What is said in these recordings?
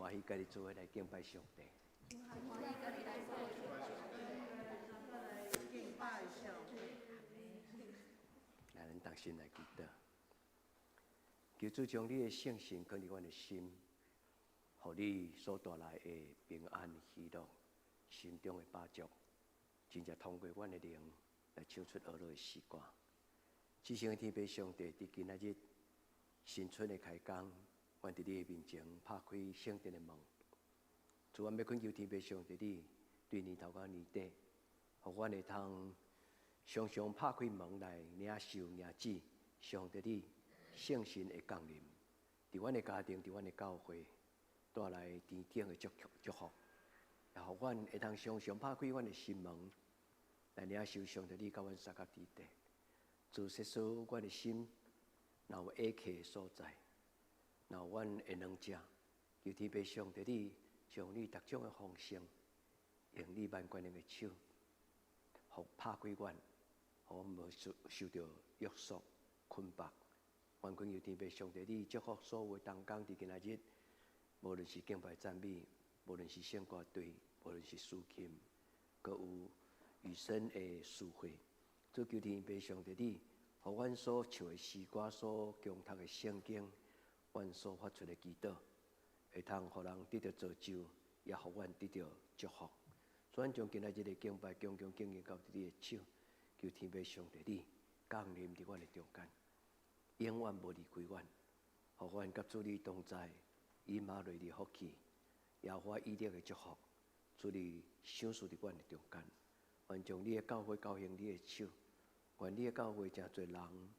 歡喜佮你做伙來敬拜上帝。敬拜上帝。來，咱同心來祈禱。求主將你的聖神放佇阮的心，予你所帶來的平安喜樂，心中的飽足，真正通過阮的靈來唱出呵咾的詩歌。至聖的天父上帝，佇今仔日新春的開工，阮佇你的面前拍開聖殿的門。主，阮欲懇求天父上帝，你對年頭到年底，予阮會通常常拍開門來領受領旨上帝你聖神的降臨，佇阮的家庭，佇阮的教會，帶來天頂的祝福祝福，也予阮會通常常拍開阮的心門，來領受上帝你佮阮相佮佇底。主耶穌，阮的心若有下客的所在，若有阮的軟弱，求天父上帝你將你逐種的豐盛，用你萬權能的手，予拍開阮，予阮無受受著約束捆綁。願懇求天父上帝你祝福所有的同工佇今仔日，無論是敬拜讚美，無論是聖歌隊，無論是司琴，閣有雨聲的詩會。主求天父上帝你，予阮所唱的詩歌，所誦讀的聖經，阮所發出的祈禱，會通予人得著造就，也予阮得著祝福。所以，阮將今仔日的敬拜，恭恭敬敬交佇你的手，求天父上帝你降臨佇阮的中間，永遠無離開阮，予阮佮主你同在，以馬內利福氣，耶和華以勒的祝福，主你賞賜佇阮的中間。願將你的教會交予你的手，願你的教會誠濟人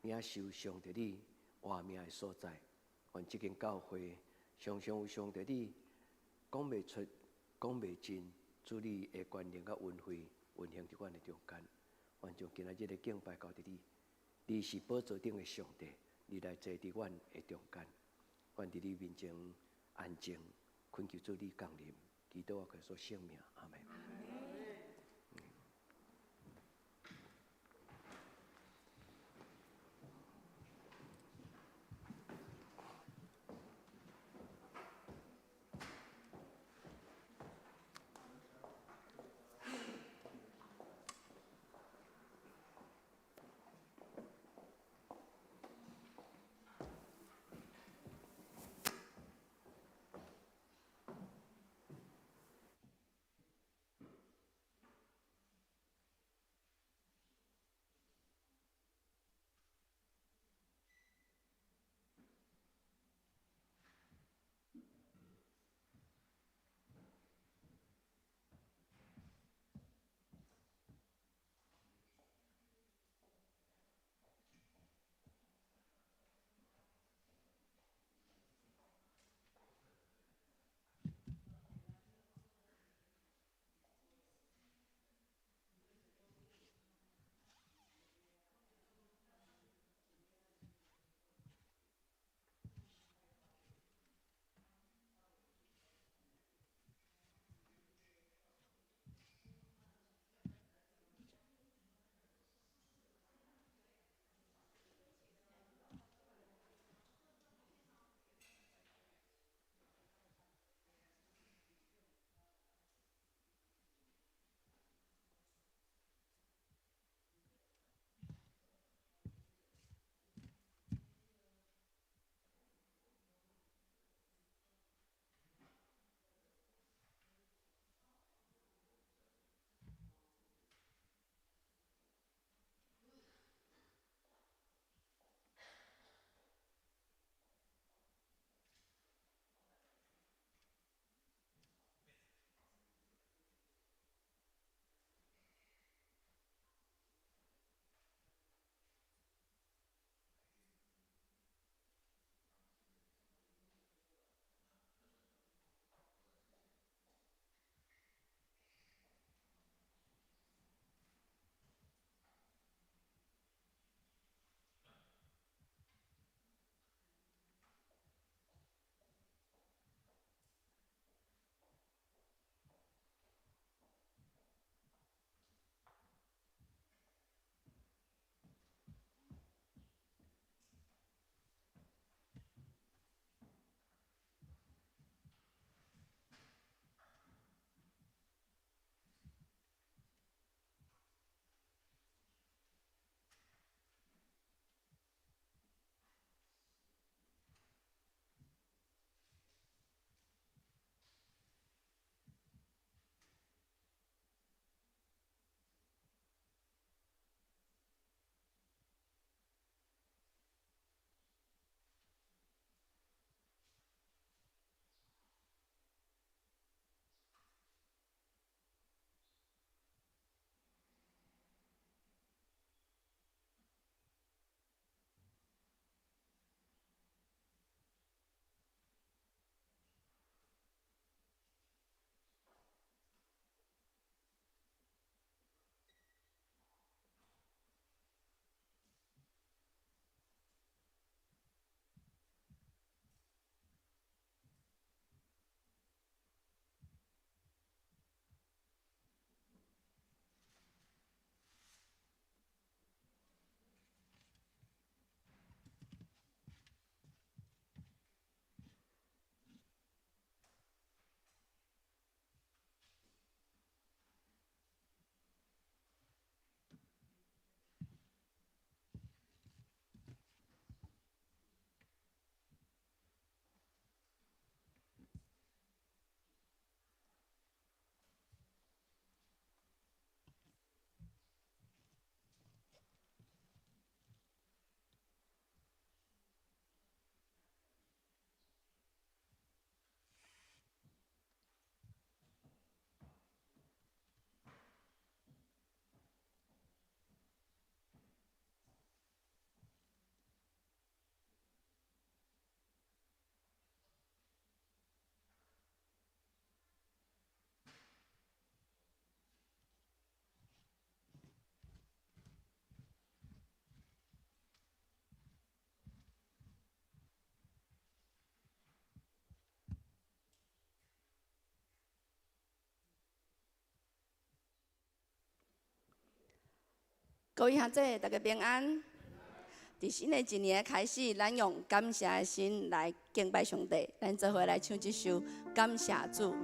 領受上帝你活命的所在。願這間教會常常有上帝你講袂出、講袂盡，主你的權能佮恩惠運行佇阮的中間。願將今仔日的敬拜交佇你，你是寶座頂的上帝，你來坐佇阮的中間。願佇你面前安靜，懇求主你降臨，祈禱我耶穌聖名，阿門。各位兄弟，大家平安。佇新的一年的開始，咱用感謝的心來敬拜上帝。咱做伙來唱這首《感謝主》。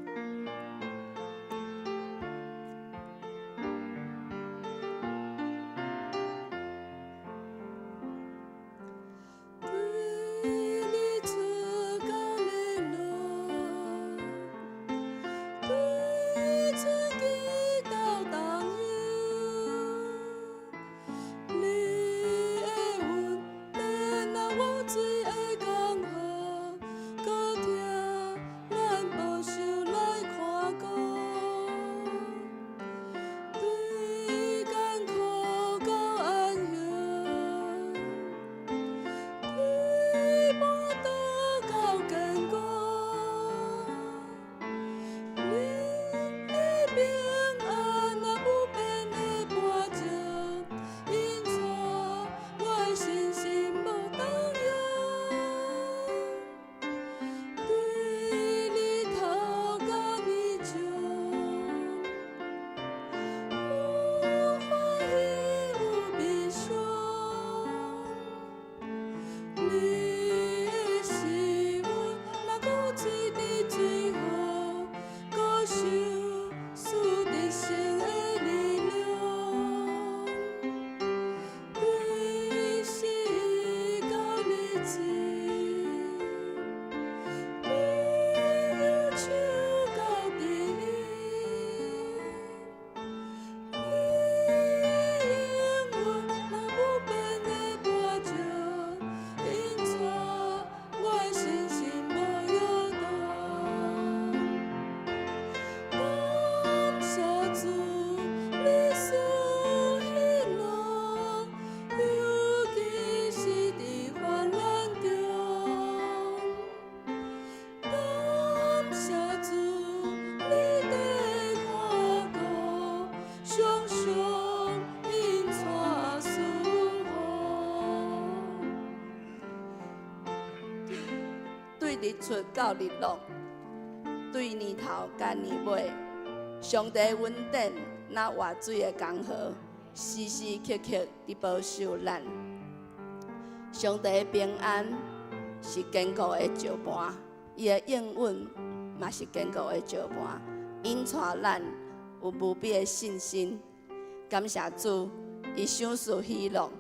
對日出到日落，對年頭到年尾，上帝恩典若活水的江河，時時刻刻佇保守咱。上帝的平安是堅固的石磐，伊的應允嘛是堅固的石磐，引帶咱有無比的信心。感謝主，伊賞賜喜樂，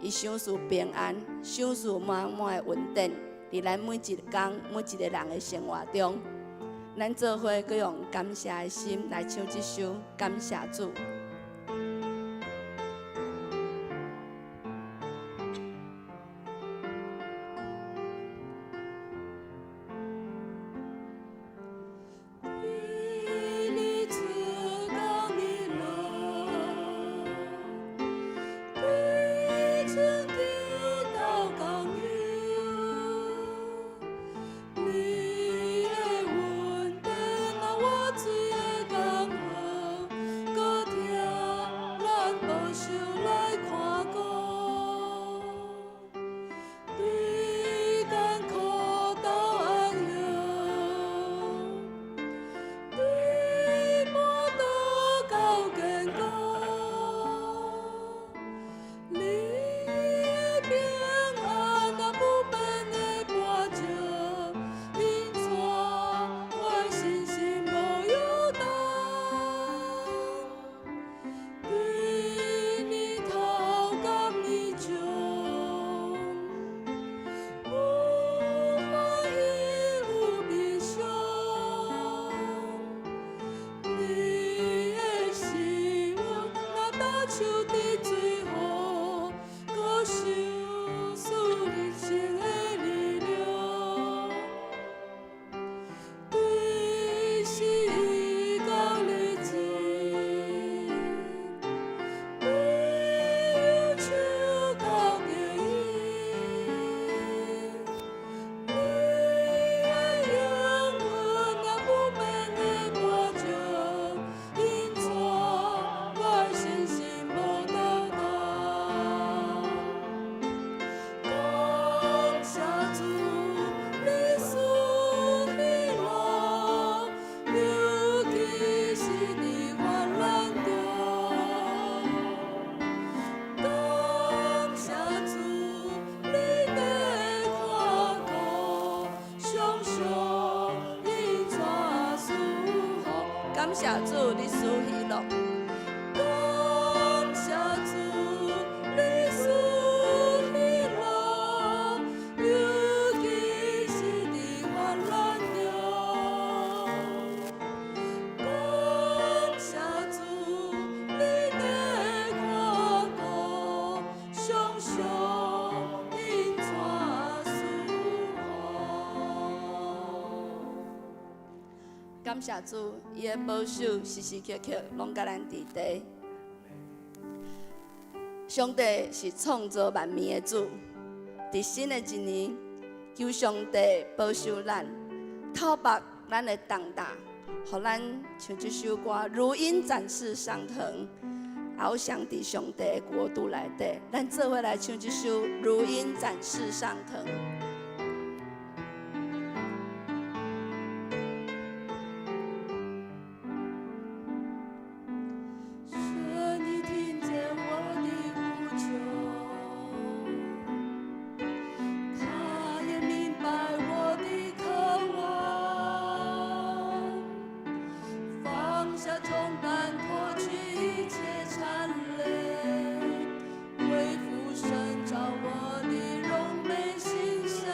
伊賞賜平安，賞賜滿滿的恩典，佇咱每一工每一个人的生活中，咱做伙閣用感謝的心來唱這首《感謝主》。對日感謝主，你賜喜樂。感謝主，你賜喜樂，尤其是佇患難中。感謝主，你的看顧，常常恩帶賜福。感謝主，伊的保守時時刻刻攏佮咱佇佇。上帝是創造萬物的主，佇新的一年，求上帝保守咱，透縛咱的重擔，予咱像這首歌《如鷹展翅上騰》，翱翔佇上帝的國度內底。咱做伙來唱這首《如鷹展翅上騰》。神，你聽見我的呼求，他也明白我的渴望，放下重擔，脫去一切纏累，恢復神造我的榮美形象。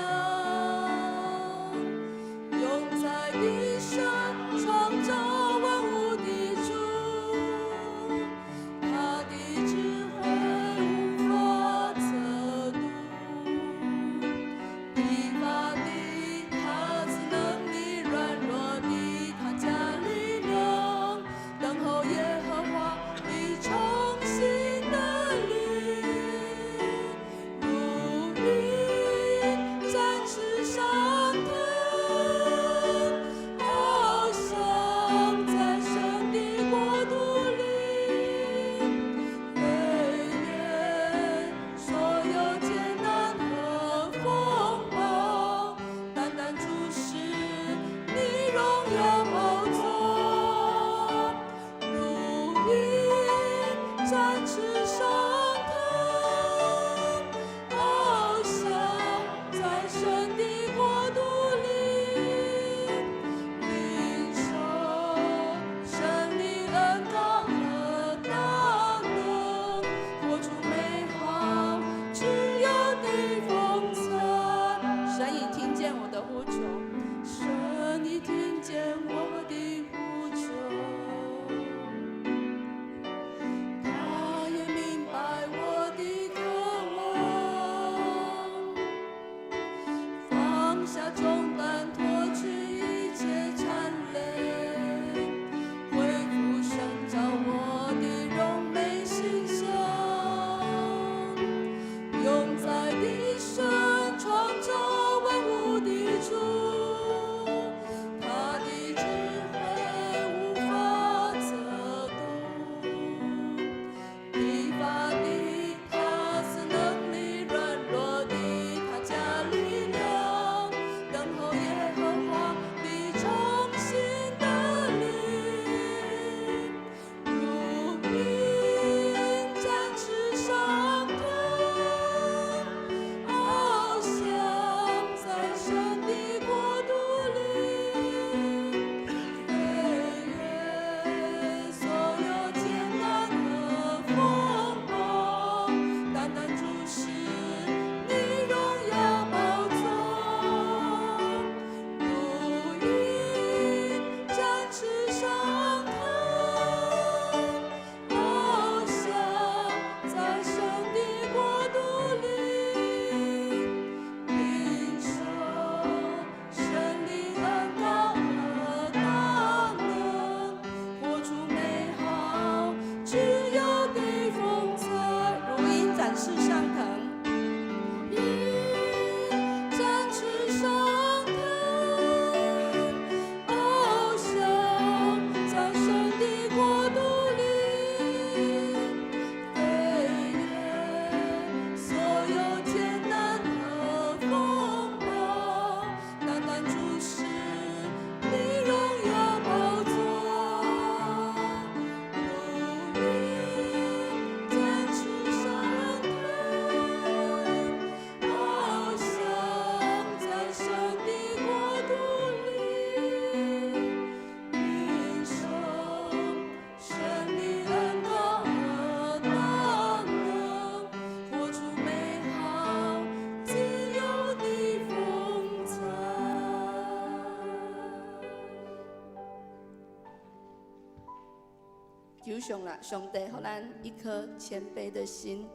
求上啦，上帝予咱一顆謙卑的心，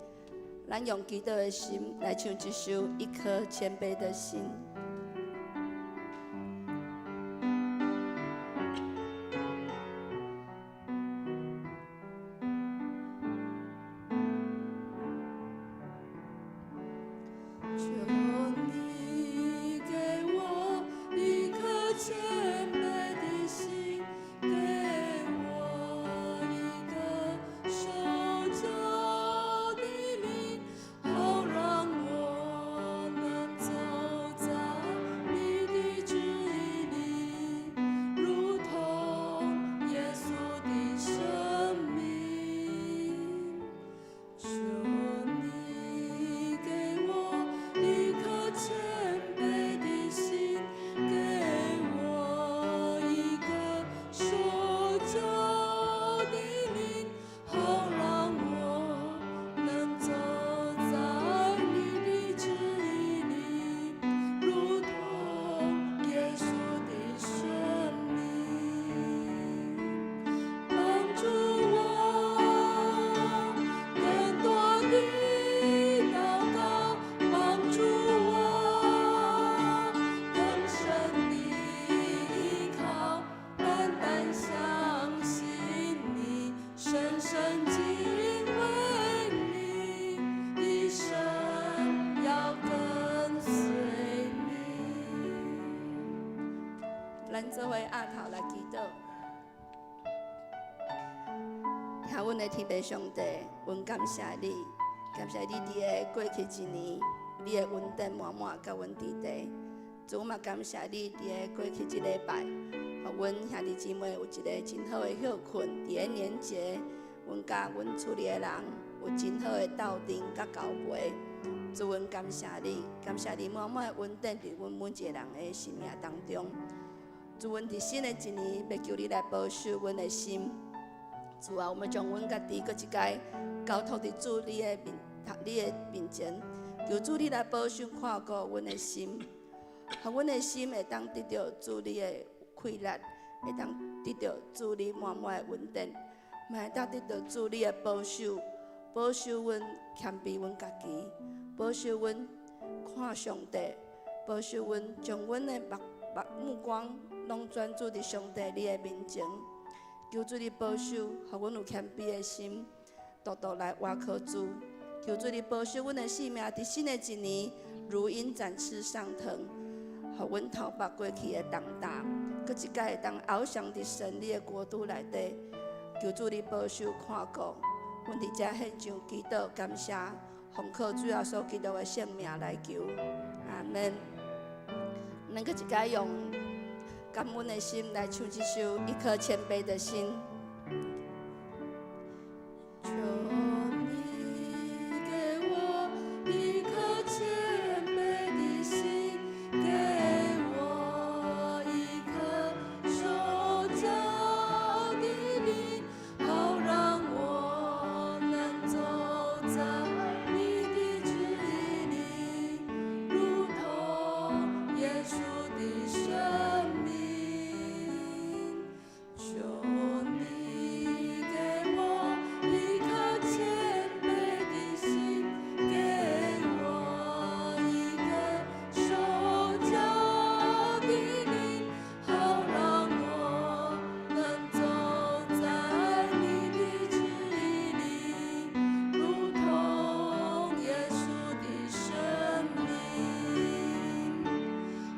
咱用祈禱的心來唱這首《一顆謙卑的心》。求你給我一顆謙卑的心，給我一個受教的靈，好讓我能走在你的旨意裡，如同耶穌的生命。求你給我一顆謙卑的心，給我一個受教的靈，好讓我能走在你的旨意裡，如同耶穌的生命。幫助我更多的禱告，幫助我更深的依靠，單單相信你，深深敬畏你，一生要跟隨你。咱做伙額頭來祈禱。聽阮的天父上帝，阮感謝你，感謝你佇个過去一年，你的恩典滿滿佮阮佇地。主嘛感謝你佇个過去這禮拜，予阮兄弟姊妹有一个真好的歇睏。佇个年節，阮佮阮厝裡的人有真好的鬥陣佮交陪。主，阮感謝你，感謝你滿滿的恩典佇阮每一个人的生命當中。主，阮佇新的一年，欲求你來保守阮的心。主啊，我們將阮家己閣一擺交託佇主你的面前，求主你來保守看顧阮的心，予阮的心會當得著主你的快樂，會當得著主你滿滿的恩典，嘛會當得著主你的保守，保守阮謙卑阮家己，保守阮看上帝，保守阮將阮的目光攏專注佇上帝你的面前。求主你保守，予阮有謙卑的心，獨獨來倚靠主。求主你保守阮的性命，佇新的一年如鷹展翅上騰，予阮頭髮過去的重擔，閣一擺會當翱翔佇神你的國度內底。求主你保守看顧，阮佇遮獻上祈禱感謝，奉靠主耶穌基督的聖名來求，阿門。咱閣一擺用感恩的心來唱這首《一顆謙卑的心》。求你給我一顆謙卑的心，給我一顆受教的靈，好讓我能走在你的旨意裡，如同耶穌的生命。求你給我一顆謙卑的心，給我一個受教的靈，好讓我能走在你的旨意裡，如同耶穌的生命。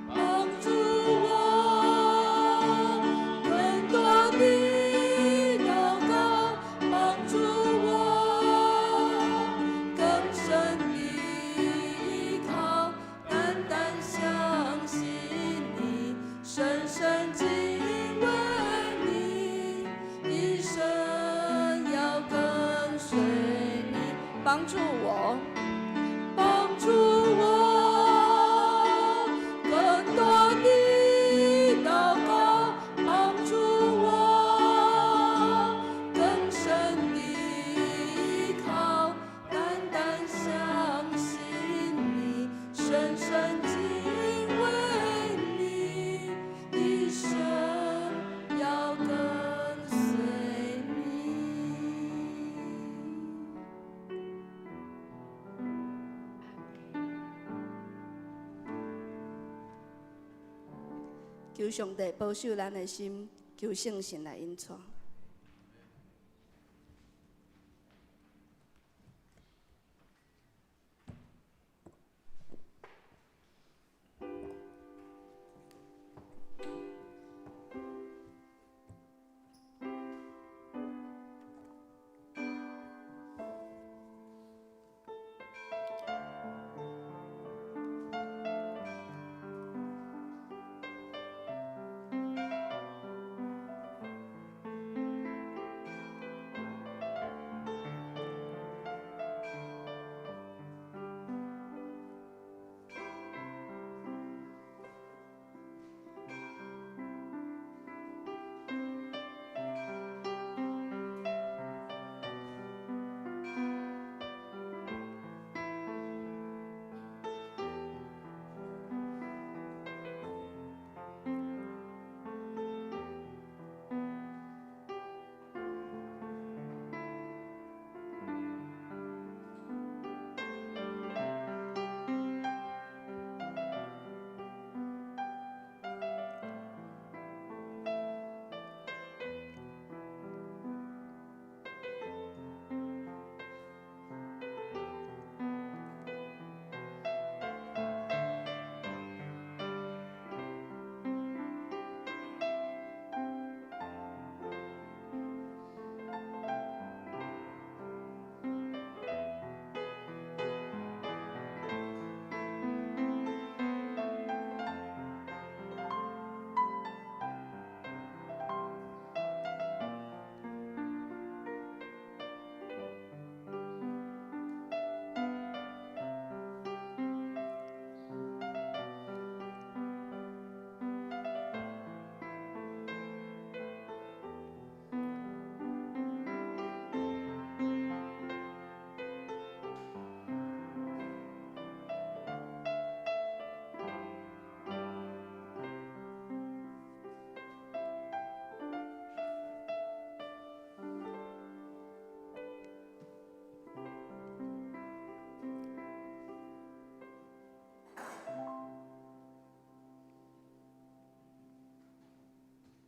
幫助我更多的禱告，幫助我更深的依靠，單單相信你，深深敬畏你，一生要跟隨你。幫助我，幫助我更多的禱告，幫助我更深的依靠，單單相信你，深深敬畏你，一生要跟隨你。求上帝保守咱的心，求聖神來引帶。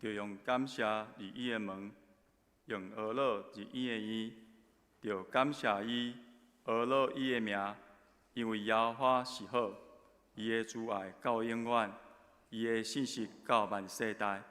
著用感謝入伊的門，用呵咾入伊的院，著感謝伊，呵咾伊的名，因為耶和華是好，伊的慈愛到永遠，伊的信實到萬世代。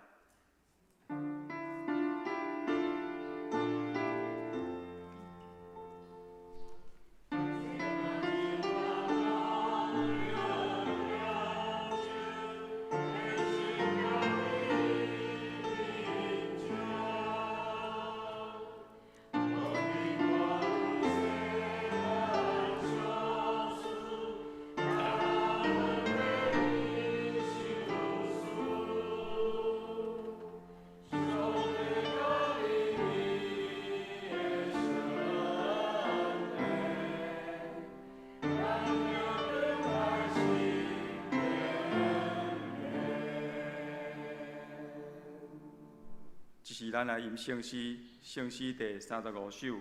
這時咱來吟聖詩，聖詩第35首。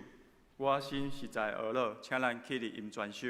我心實在呵咾，請咱起立吟全首。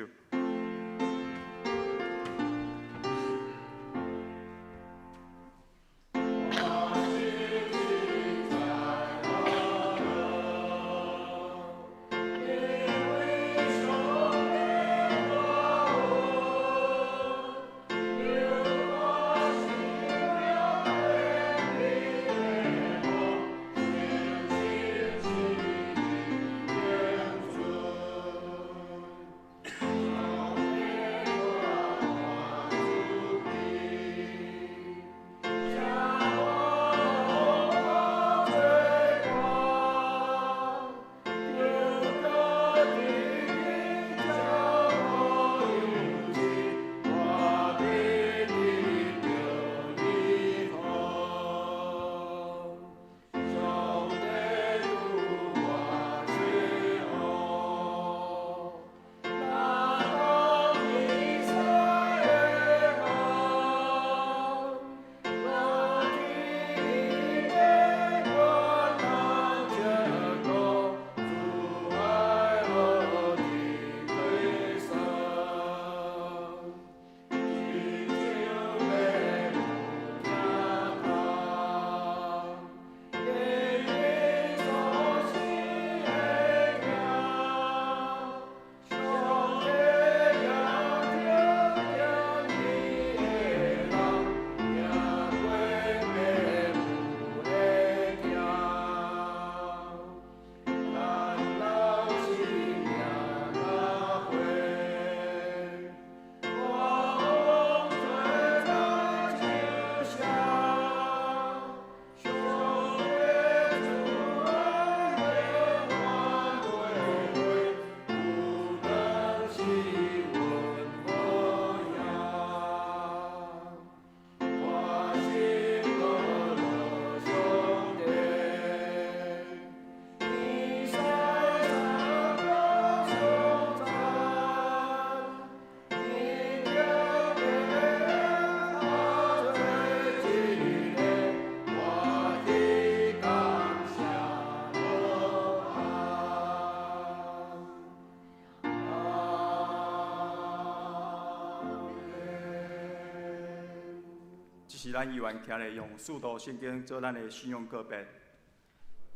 是咱犹原徛咧用使徒信经做咱的信仰告白。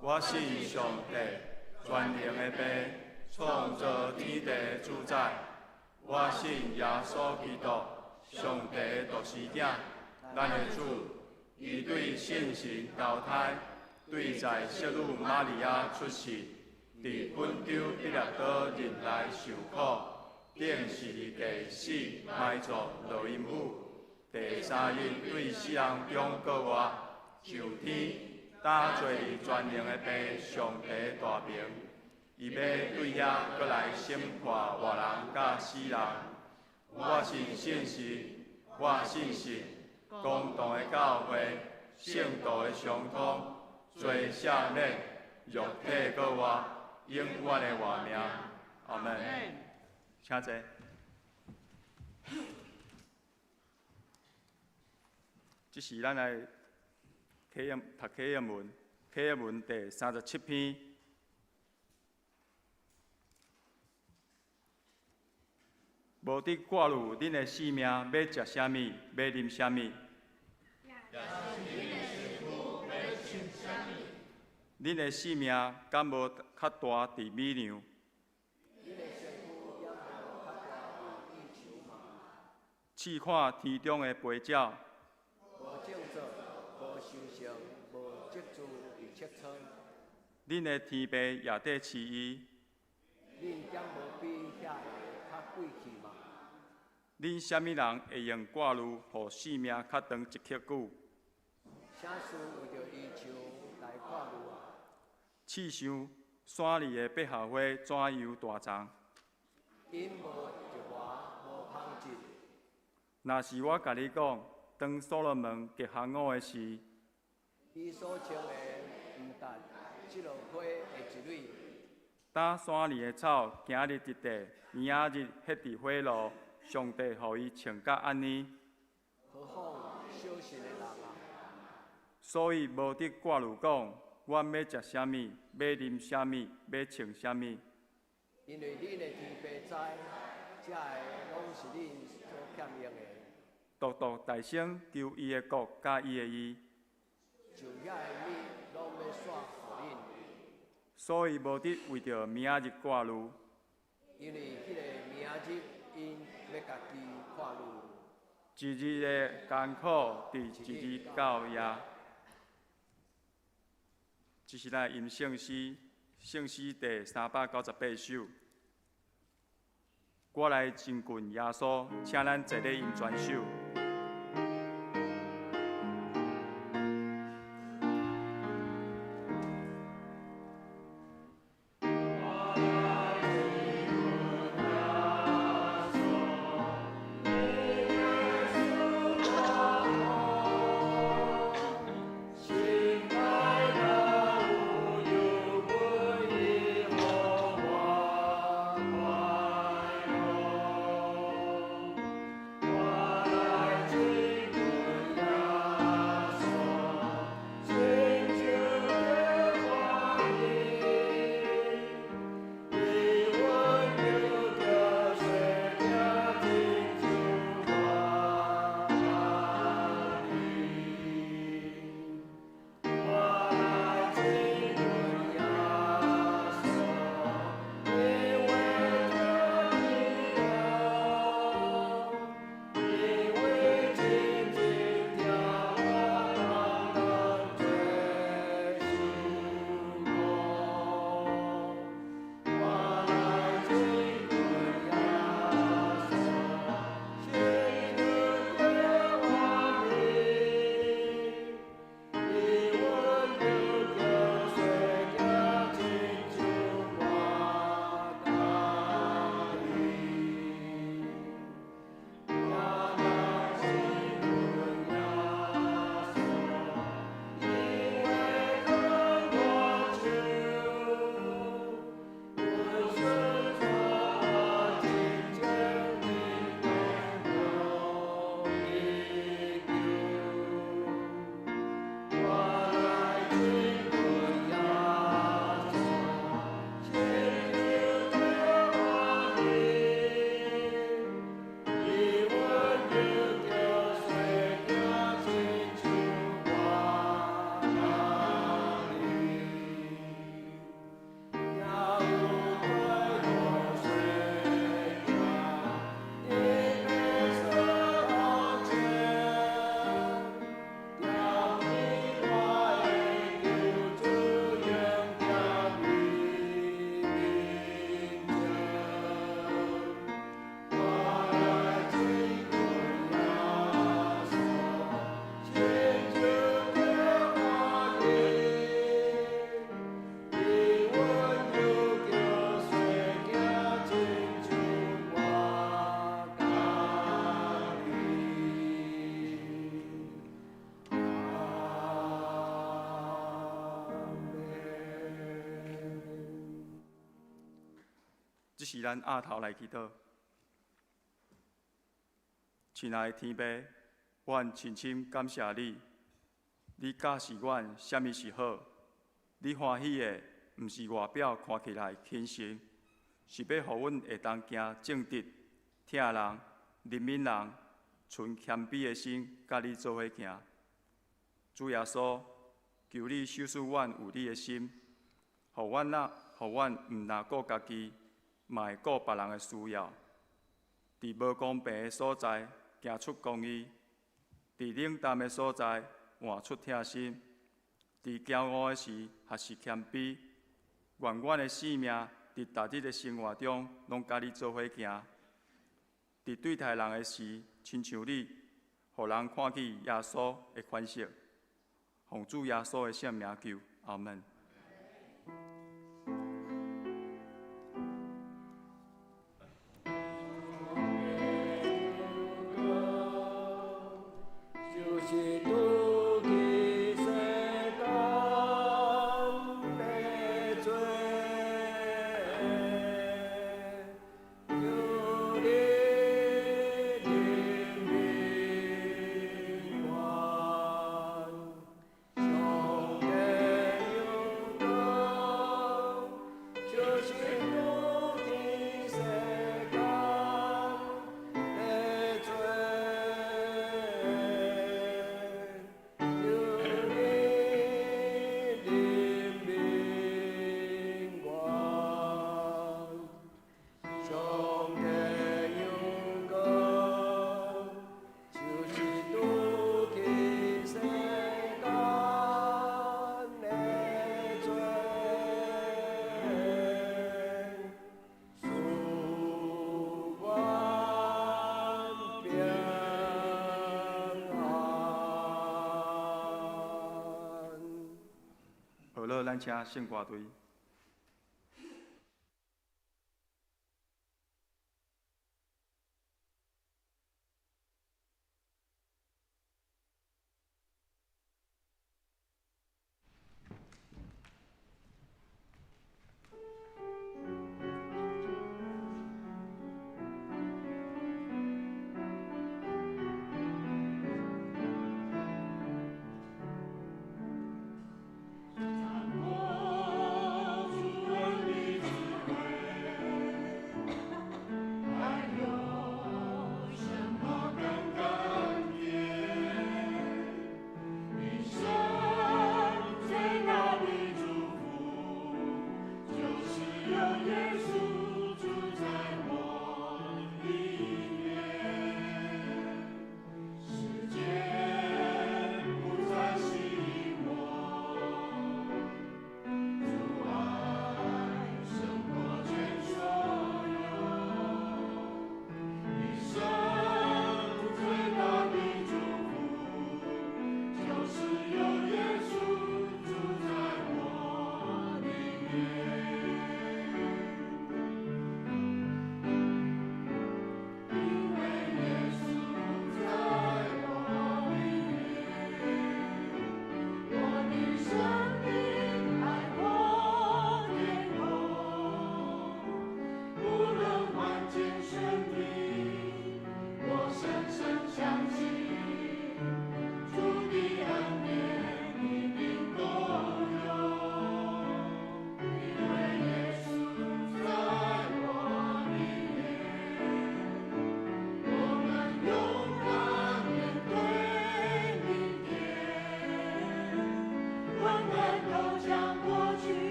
我信上帝，全能的父，创造天地的主宰。我信耶稣基督，上帝的独生子，咱的主。伊对圣神投胎，对在圣女玛利亚出世，伫本丢彼拉多忍耐受苦，钉十字架死，埋葬落阴府。第三日对死人中复活，上天，搭坐伫全能的父上帝大爿，伊欲对遐阁来审判活人佮死人。我信圣神，我信信公同的教会，圣徒的相通，罪赦免，肉体阁活，永远的活命。阿门。请坐。这是咱来启言读启言文，启言文第37篇。无得挂虑恁的性命，欲食啥物，欲啉啥物。恁的性命敢无较大伫米粮？试看天中的飞鸟。无种作，无收成，无积贮伫储仓。恁的天父也伫饲伊。恁敢无比遐个较贵气吗？恁啥物人会用挂虑，予性命较长一刻久？啥事为著衣裳来挂虑啊？试想山里的百合花怎样大丛？𪜶无织麻，无纺织。若是我共你讲，当所罗门极行伍的时，伊所穿的毋值这落花的一蕊。当山里的草，今日伫地，明仔日歇伫火炉，上帝予伊穿甲按呢？何况小信的人啊！所以无得挂虑讲，阮欲食啥物，欲啉啥物，欲穿啥物。因为恁的天父知，这个拢是恁所欠用的。独独大声求伊的国佮伊的义。就遐个物拢欲煞予恁。所以无得为著明仔日挂虑。因为彼个明仔日𪜶欲家己挂虑。一日的艰苦，伫一日够矣。这是咱吟圣诗，圣诗第398首。我来亲近耶稣，请咱坐咧吟全首。我时咱额头来祈禱。親愛的天父，阮深深感謝你，你教示阮啥物是好，你歡喜的，毋是外表看起來虔誠，是欲予阮會當行正直、疼人、憐憫人、存謙卑的心，佮你做伙行。主耶穌，求你賞賜阮有你的心，予阮毋但顧家己，嘛會顧別人的需要。佇無公平的所在，行出公義；佇冷淡的所在，活出疼心；佇驕傲的時，學習謙卑。願阮的性命佇逐日的生活中，攏佮你做伙行。佇對待人的時，親像你，予人看見耶穌的款式。奉主耶穌的聖名求，阿門。就是拄去世間的罪，求你憐憫阮，上帝榮光，就是拄去世間的罪。求你憐憫阮，上帝榮光，就是拄去世間的罪，賜阮平安。好了，咱請聖歌隊。讚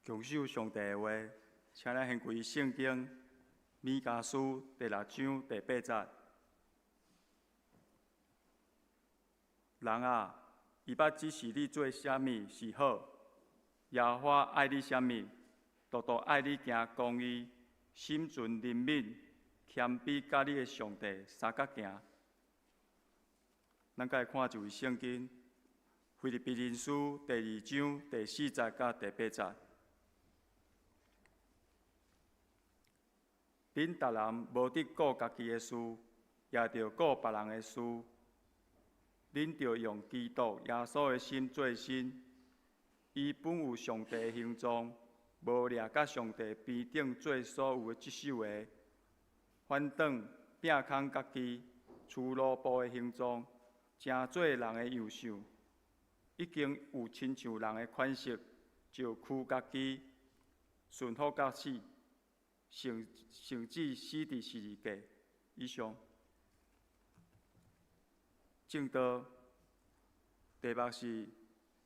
共守上帝的話，請咱掀開聖經彌迦書第六章第八節。人啊，伊捌指示你做啥物是好，耶和華愛你啥物，獨獨愛你行公義，心存憐憫，謙卑佮你的上帝相佮行。咱閣來看一位聖經，腓立比人書第二章第四節佮第八節。恁逐人無得顧家己的事，也著顧別人的事。恁著用基督耶穌的心做心。伊本有上帝的形狀，無掠佮上帝平等做所有的執守的，反轉摒空家己，取奴僕的形狀，成做人的樣式。已經有親像人的款式，就屈家己，順服到死。甚至死佇十字架以上。證道題目是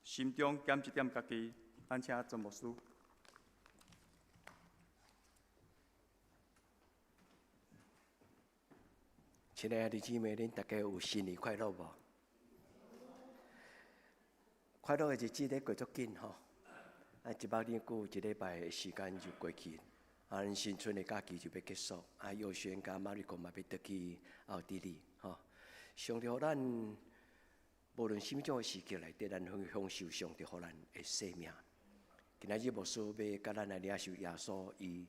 心中減一點家己，咱請曾牧師。親愛的弟兄姊妹，恁大家有新年快樂無？快樂的日子咧過足緊吼，啊，一百年久一禮拜的時間就過去。啊，咱新春的假期就欲結束，啊，佑軒佮馬瑞國嘛欲轉去奧地利，吼。上帝予咱無論啥物種的時刻內底，咱會享受上帝予咱的生命。今仔日牧師欲佮咱來領受耶穌伊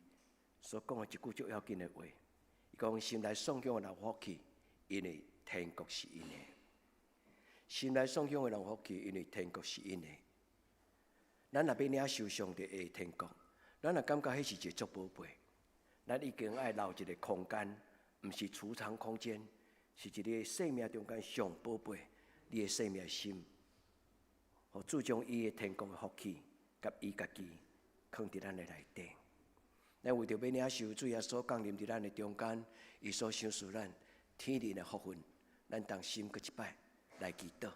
所講的一句足要緊的話，伊講心內爽享的人有福氣，因為天國是𪜶的。心內爽享的人有福氣，因為天國是𪜶的。咱若欲領受上帝的天國，咱若感覺彼是一個足寶貝，咱一定愛留一個空間，毋是儲藏空間，是一個生命中間上寶貝，你的生命心，予主將伊的天國的福氣，佮伊家己囥佇咱的內底。咱為著欲領受主耶穌降臨佇咱的中間，伊所賞賜咱天靈的福分，咱同心閣一擺來祈禱。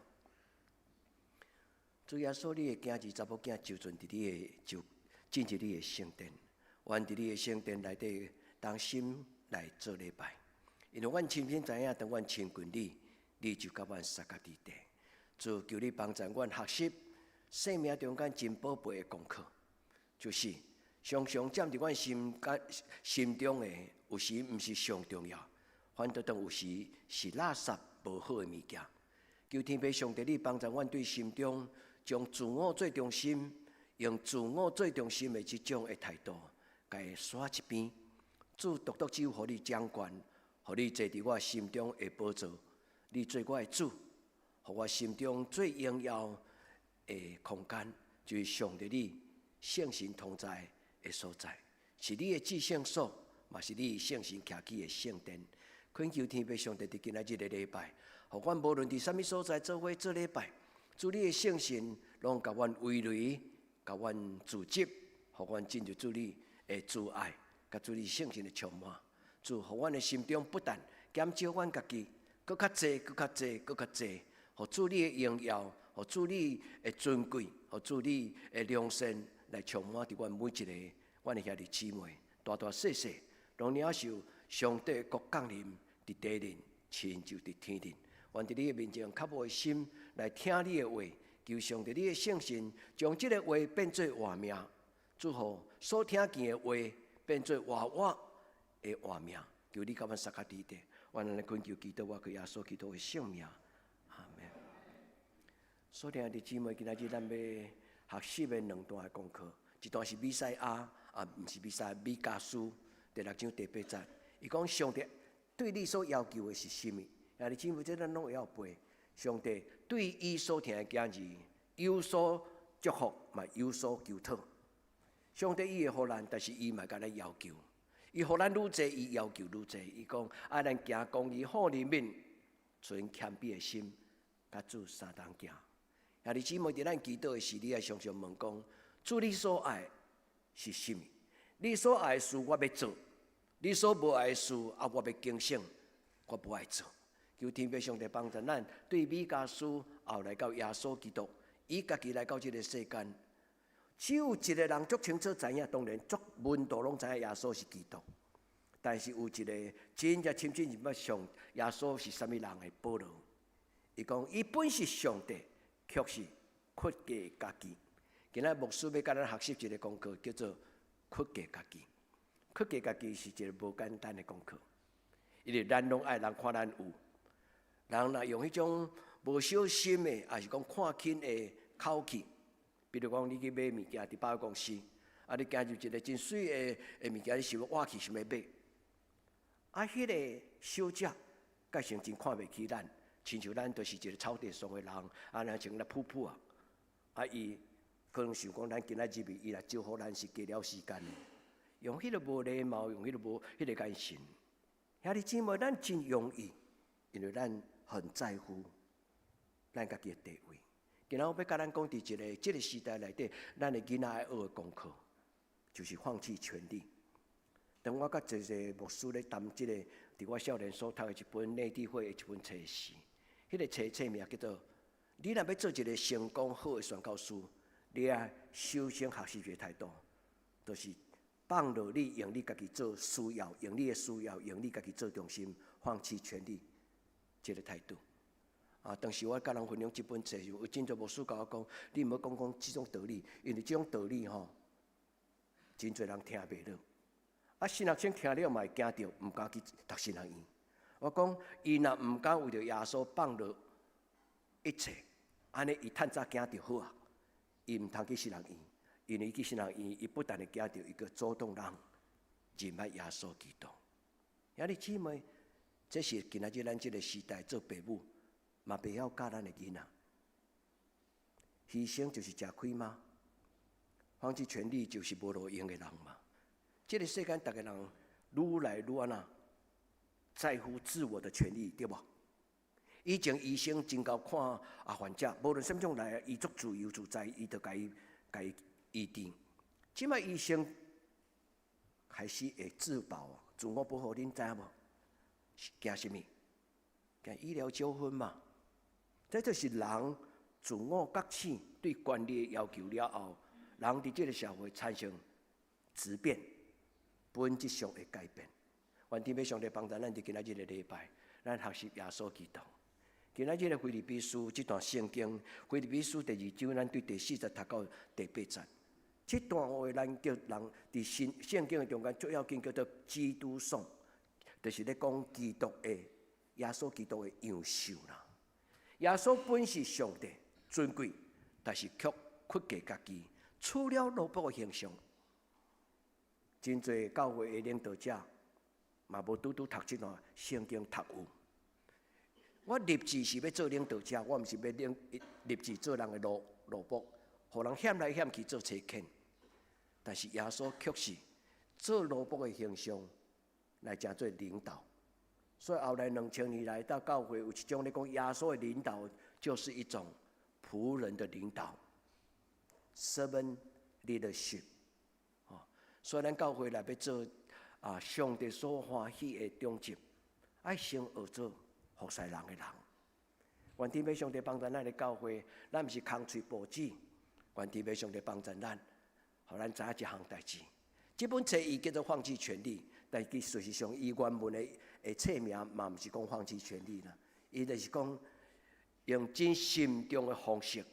主耶穌，你的囝兒查某囝就陣佇你的就進入你的聖殿，願佇你的聖殿內底同心來做禮拜。因為阮深深知影，當阮親近你，你就佮阮相佮佇地。主，求你幫助阮學習生命中間真寶貝的功課，就是常常佔佇阮心間心中的，有時毋是上重要，反倒當有時是垃圾無好的物件。求天父上帝，你幫助阮對心中將自我做中心，用自我做中心的這種的態度，共伊刷一邊。主獨獨只有予你掌權，予你坐佇我心中的寶座，你做我的主，予我心中最榮耀的空間，就是上帝你聖神同在的所在，是你的至聖所，嘛是你聖神徛起的聖殿。懇求天父上帝佇今仔日的禮拜，予阮無論佇啥物所在做伙做禮拜，主你的聖神攏共阮圍內，共阮組織，予阮進入主你的慈愛，佮主你聖神的充滿。主，予阮的心中不但減少阮家己，閣較濟，閣較濟，閣較濟，予主你的榮耀，予主你的尊貴，予主你的良善來充滿佇阮每一个阮的兄弟姊妹，大大細細，攏領受上帝的國降臨佇地面，親像佇天頂。願佇你的面前較無的心來聽你的話，求上帝你的聖神將這個話變做活命，祝福所聽見的話變做活活的活命。求你佮阮相佮佇地，願咱來懇求基督，我佮耶穌基督的聖名，阿們。所聽的姊妹，今仔日咱欲學習的兩段的功課，一段是彌賽亞，啊，毋是彌賽亞，彌迦書第六章第八節，伊講上帝對你所要求的是啥物？兄弟姊妹，這咱攏會曉背。上帝對伊所疼的囝兒有所祝福，嘛有所求討。上帝伊會予咱，但是伊嘛共咱要求。伊予咱愈濟，伊要求愈濟。伊講愛咱行公義、好憐憫、存謙卑的心，佮主相同行。兄弟姊妹，佇咱祈禱的時，你愛常常問講：主，你所愛是啥物？你所愛的事，我欲做；你所無愛的事，啊，我欲警醒，我無愛做。求天父上帝幫助咱，對彌迦書後來到耶穌基督，伊家己來到這个世間，只有一个人足清楚知影，當然足門徒攏知影耶穌是基督。但是有一個真正親親認捌上耶穌是啥物人的保羅，伊講伊本是上帝，卻是屈低家己。今仔牧師欲共咱學習一个功課，叫做屈低家己。屈低家己是一个無簡單的功課，因為咱攏愛人看咱有，人若用彼種無小心的，抑是講看輕的口氣，比如講你去買物件佇百貨公司，啊，你行入一个真媠的物件，你想欲倚去想欲買，啊，彼个小姐蓋成真看袂起咱，親像咱就是一个草地上的人，啊，若像咧噗噗啊，啊，伊可能想講咱今仔入去，伊來招呼咱是過了時間的，用彼个無禮貌，用彼个無彼个眼神，兄弟姊妹，咱真容易，因為咱很在乎咱家己的地位。今仔我欲共咱講，佇一个這个時代內底，咱的囡仔愛學的功課，就是放棄權力。當我佮一个牧師咧談這个，佇我少年所讀的一本內地會的一本冊時，彼个冊冊名叫做《你若欲做一个成功好的宣教師，你愛首先學習一个態度，就是放落你用你家己做需要，用你的需要，用你家己做中心，放棄權力這个態度。啊，當時我佮人分享這本冊時，有真濟牧師共我講，你毋好講講這種道理，因為這種道理吼，真濟人聽袂落。啊，神學生聽了嘛會驚著，毋敢去讀神學院。我講，伊若毋敢為著耶穌放落一切，按呢伊趁早驚著好啊。伊毋通去神學院，因為伊去神學院，伊不但會驚著，伊閣阻擋人認捌耶穌基督。兄弟姊妹，這是今仔日咱這个時代做爸母嘛袂曉教咱的囡仔。犧牲就是食虧嗎？放棄權力就是無路用的人嗎？這个世間，逐个人愈來愈按怎在乎自我的權利，對無？以前醫生真𠢕看啊患者，無論啥物種來，伊足自由自在，伊就共伊醫治。這擺醫生開始會自保，自我保護，恁知影無？驚啥物？驚醫療糾紛嘛。這就是人自我覺醒對權力的要求了後，人佇這个社會產生質變，本質上的改變。願天父上帝幫助咱，佇今仔日个禮拜，咱學習耶穌基督。今仔日个腓立比書這段聖經，腓立比書第二章，咱對第四節讀到第八節。這段話咱叫人佇聖聖經的中間最要緊叫做基督頌，就是咧講基督的耶穌基督的樣式啦。耶穌本是上帝尊貴，但是卻屈低家己，取了奴僕的形象。真濟教會的領導者嘛無拄拄讀這段聖經讀有。我立志是欲做領導者，我毋是欲領立志做人的奴僕，予人嫌來嫌去做差遣。但是耶穌卻是做奴僕的形象來成做領導。所以後來2000年來到教會有一種咧講耶穌的領導就是一種僕人的領導，servant leadership。哦，所以咱教會來欲做啊，上帝所歡喜的長執，愛先學做服侍人的人。願天父上帝幫助咱的教會，咱毋是空喙報紙。願天父上帝幫助咱，予咱知影一項代誌。這本冊伊叫做放棄權力，但其事實上，伊原文的冊名嘛毋是講放棄權力啦，伊就是講用真慎重的方式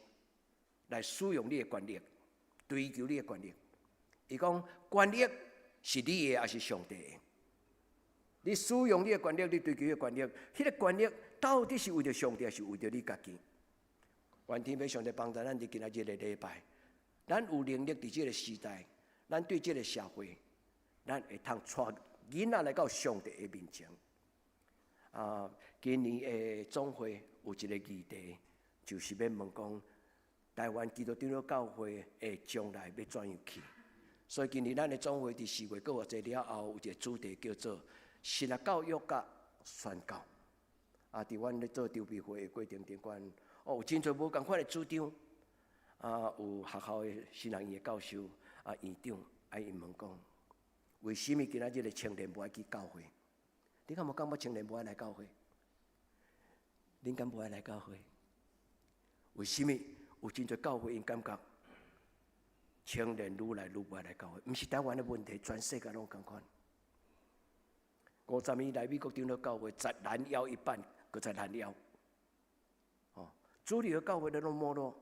來使用你的權力，追求你的權力。伊講權力是你的，抑是上帝的？你使用你的權力，你追求你的權力，彼个權力到底是為著上帝，抑是為著你家己？願天父上帝幫助咱佇今仔日个禮拜，咱有能力佇這个時代，咱對這个社會，咱會通帶囡仔來到上帝的面前。啊，今年的總會有一个議題，就是欲問講台灣基督長老教會的將來欲怎樣去。所以今年咱的總會佇4月閣偌濟了後，有一个主題叫做神學教育佮宣教。啊，佇阮咧做籌備會的過程中間，哦，有真濟無仝款的主張。啊，有學校的神學院的教授啊，院長啊，𪜶問講，為啥物今仔日的青年無愛去教會？你敢無感覺青年無愛來教會？恁敢無愛來教會？為啥物？有真濟教會𪜶感覺青年愈來愈無愛來教會，毋是台灣的問題，全世界攏仝款。50年來，美國長老教會才攔腰一半，閣再攔腰。哦，主流的教會都攏沒落。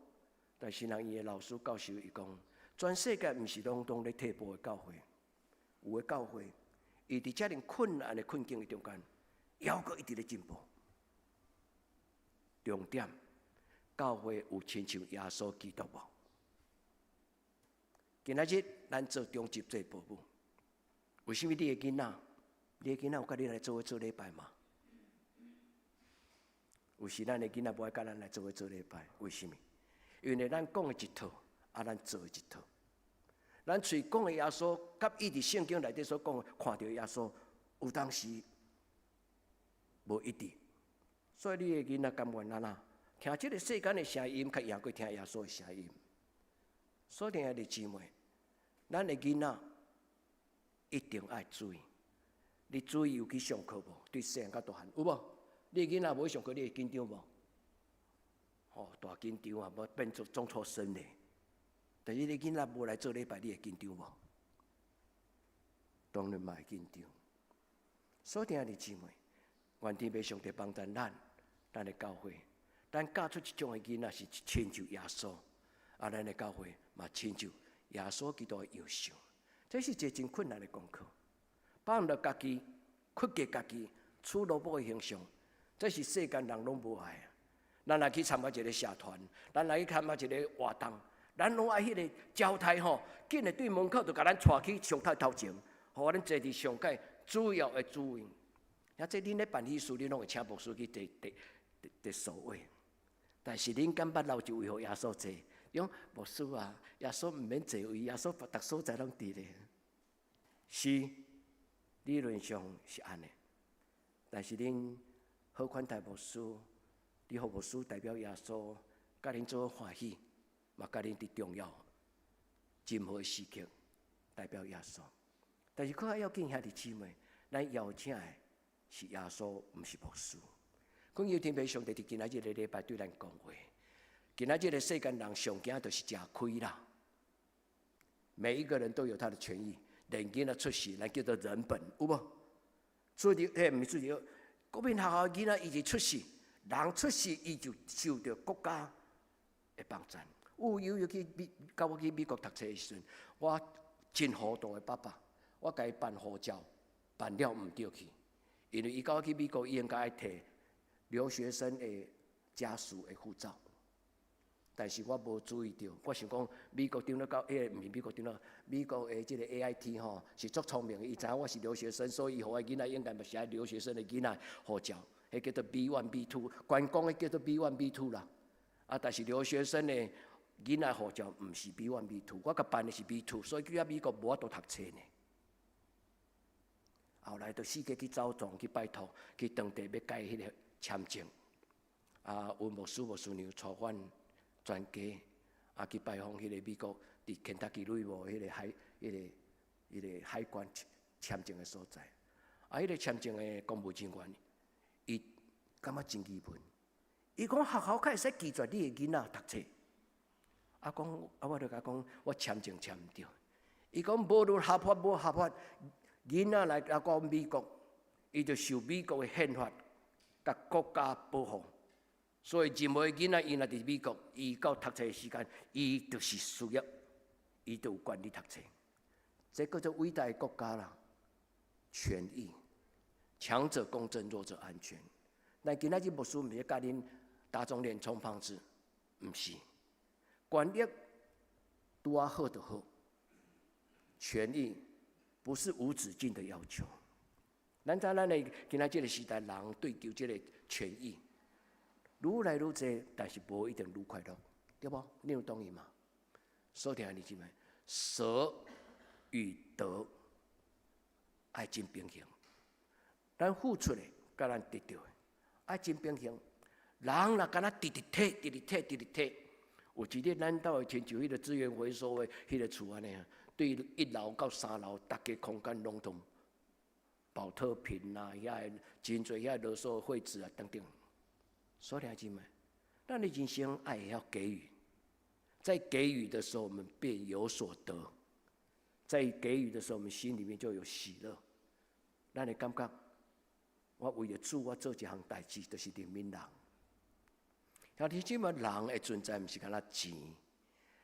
但是人伊的老師教授伊講，全世界毋是攏總咧退步的教會，有的教會，伊佇遮爾困難的困境的中間，猶閣一直咧進步。重點，教會有親像耶穌基督無？今仔日咱做中執做保姆，為啥物你的囡仔，你的囡仔有佮你來做伙做禮拜嗎？有時咱的囡仔無愛佮咱來做伙做禮拜，為啥物？因為咱講的一套，啊，咱做的一套。咱喙講的耶穌，佮伊佇聖經內底所講的，看著耶穌，有當時無一致。所以你的囡仔甘願按怎？聽這个世間的聲音，較贏過聽耶穌的聲音。所以，兄弟姊妹，咱的囡仔一定愛注意。你注意有去上課無？對細漢到大漢有無？你的囡仔無去上課，你會緊張無？哦，大緊張啊！無變做中輟生咧。但是你囡仔無來做禮拜，你會緊張無？當然嘛會緊張。所以，兄弟姊妹，願天父上帝幫助咱，咱的教會，咱教出這種的囡仔是親像耶穌，啊，咱的教會嘛親像耶穌基督的樣式。這是一個真困難的功課。放落家己，屈過家己，取奴僕的形象，這是世間人攏無愛。咱來去參加一個社團，咱來去參加一個活動，咱攏愛彼個招待吼，緊來對門口就共咱帶去上頭頭前，予咱坐佇上蓋主要的主位。啊，這恁咧辦喜事，恁攏會請牧師去坐坐坐首位。但是恁敢捌留一位予耶穌坐？伊講牧師啊，耶穌毋免坐位，耶穌逐所在攏佇咧。是理論上是按呢，但是恁好款待牧師，你予牧師代表耶穌，佮恁做伙歡喜，嘛佮恁佇重要任何時刻代表耶穌。但是閣較要緊，兄弟姊妹，咱邀請的是耶穌，毋是牧師。講有天父上帝佇今仔日個禮拜對咱講話，今仔日個世間人上驚就是食虧啦。每一個人都有他的權益，連囡仔出世，咱叫做人本，有無？出入，欸，毋是出入，國民學校囡仔伊一出世，人出世伊就受著國家的幫助。有有有去美，佮我去美國讀冊的時陣，我真糊塗的爸爸，我共伊辦護照，辦了毋對去，因為伊佮我去美國，伊應該愛提留學生的家屬的護照，但是我無注意著，我想講美國長老教，彼個毋是美國長老，美國的這個 AIT 吼是足聰明的，伊知影我是留學生，所以伊予我囡仔應該嘛是愛留學生的囡仔護照，彼叫做 B1 B2，觀光的叫做 B1 B2 啦。啊，但是留學生的囡仔護照毋是 B1 B2，我共辦的是 B2，所以去遐美國無法度讀冊呢。後來就四界去走動，去拜託，去當地欲改彼個簽證。啊，阮牧師牧師娘帶阮全家啊去拜訪彼個美國佇肯塔基路易彼個海、彼個、彼個海關簽證的所在。啊，彼個簽證的公務人員，伊感覺真疑問。伊講學校敢會使拒絕你的囡仔讀冊？啊，講啊，我就共伊講，我簽證簽毋著。伊講無論合法無合法，囡仔來來到美國，伊就受美國的憲法佮國家保護。所以任何囡仔伊若佇美國，伊到讀冊的時間，伊就是需要，伊就有權利讀冊。這叫做偉大的國家啦，權益，強者公正，弱者安全。但今仔日牧師毋是教恁打腫臉充胖子，毋是，權益拄仔好就好，權益不是無止境的要求。咱知咱的今仔這个時代，人對求這个權益愈來愈濟，但是無一定愈快樂，對無？你有同意嗎？所以兄弟姊妹，捨與得愛真平衡，咱付出的佮咱得著的愛真平衡。人若敢若直直提，直直提，直直提，有一日咱兜會親像彼个資源回收的彼个厝按呢啊，對一樓到三樓，逐个空間攏總寶特瓶啊，遐个真濟遐垃圾廢紙啊等等。所以兄弟姊妹，咱的人生愛會曉給予，在給予的時候，我們便有所得；在給予的時候，我們心裡面就有喜樂。咱會感覺，我為著主，我做一項代誌，就是憐憫人。兄弟姊妹，人的存在毋是干焦錢，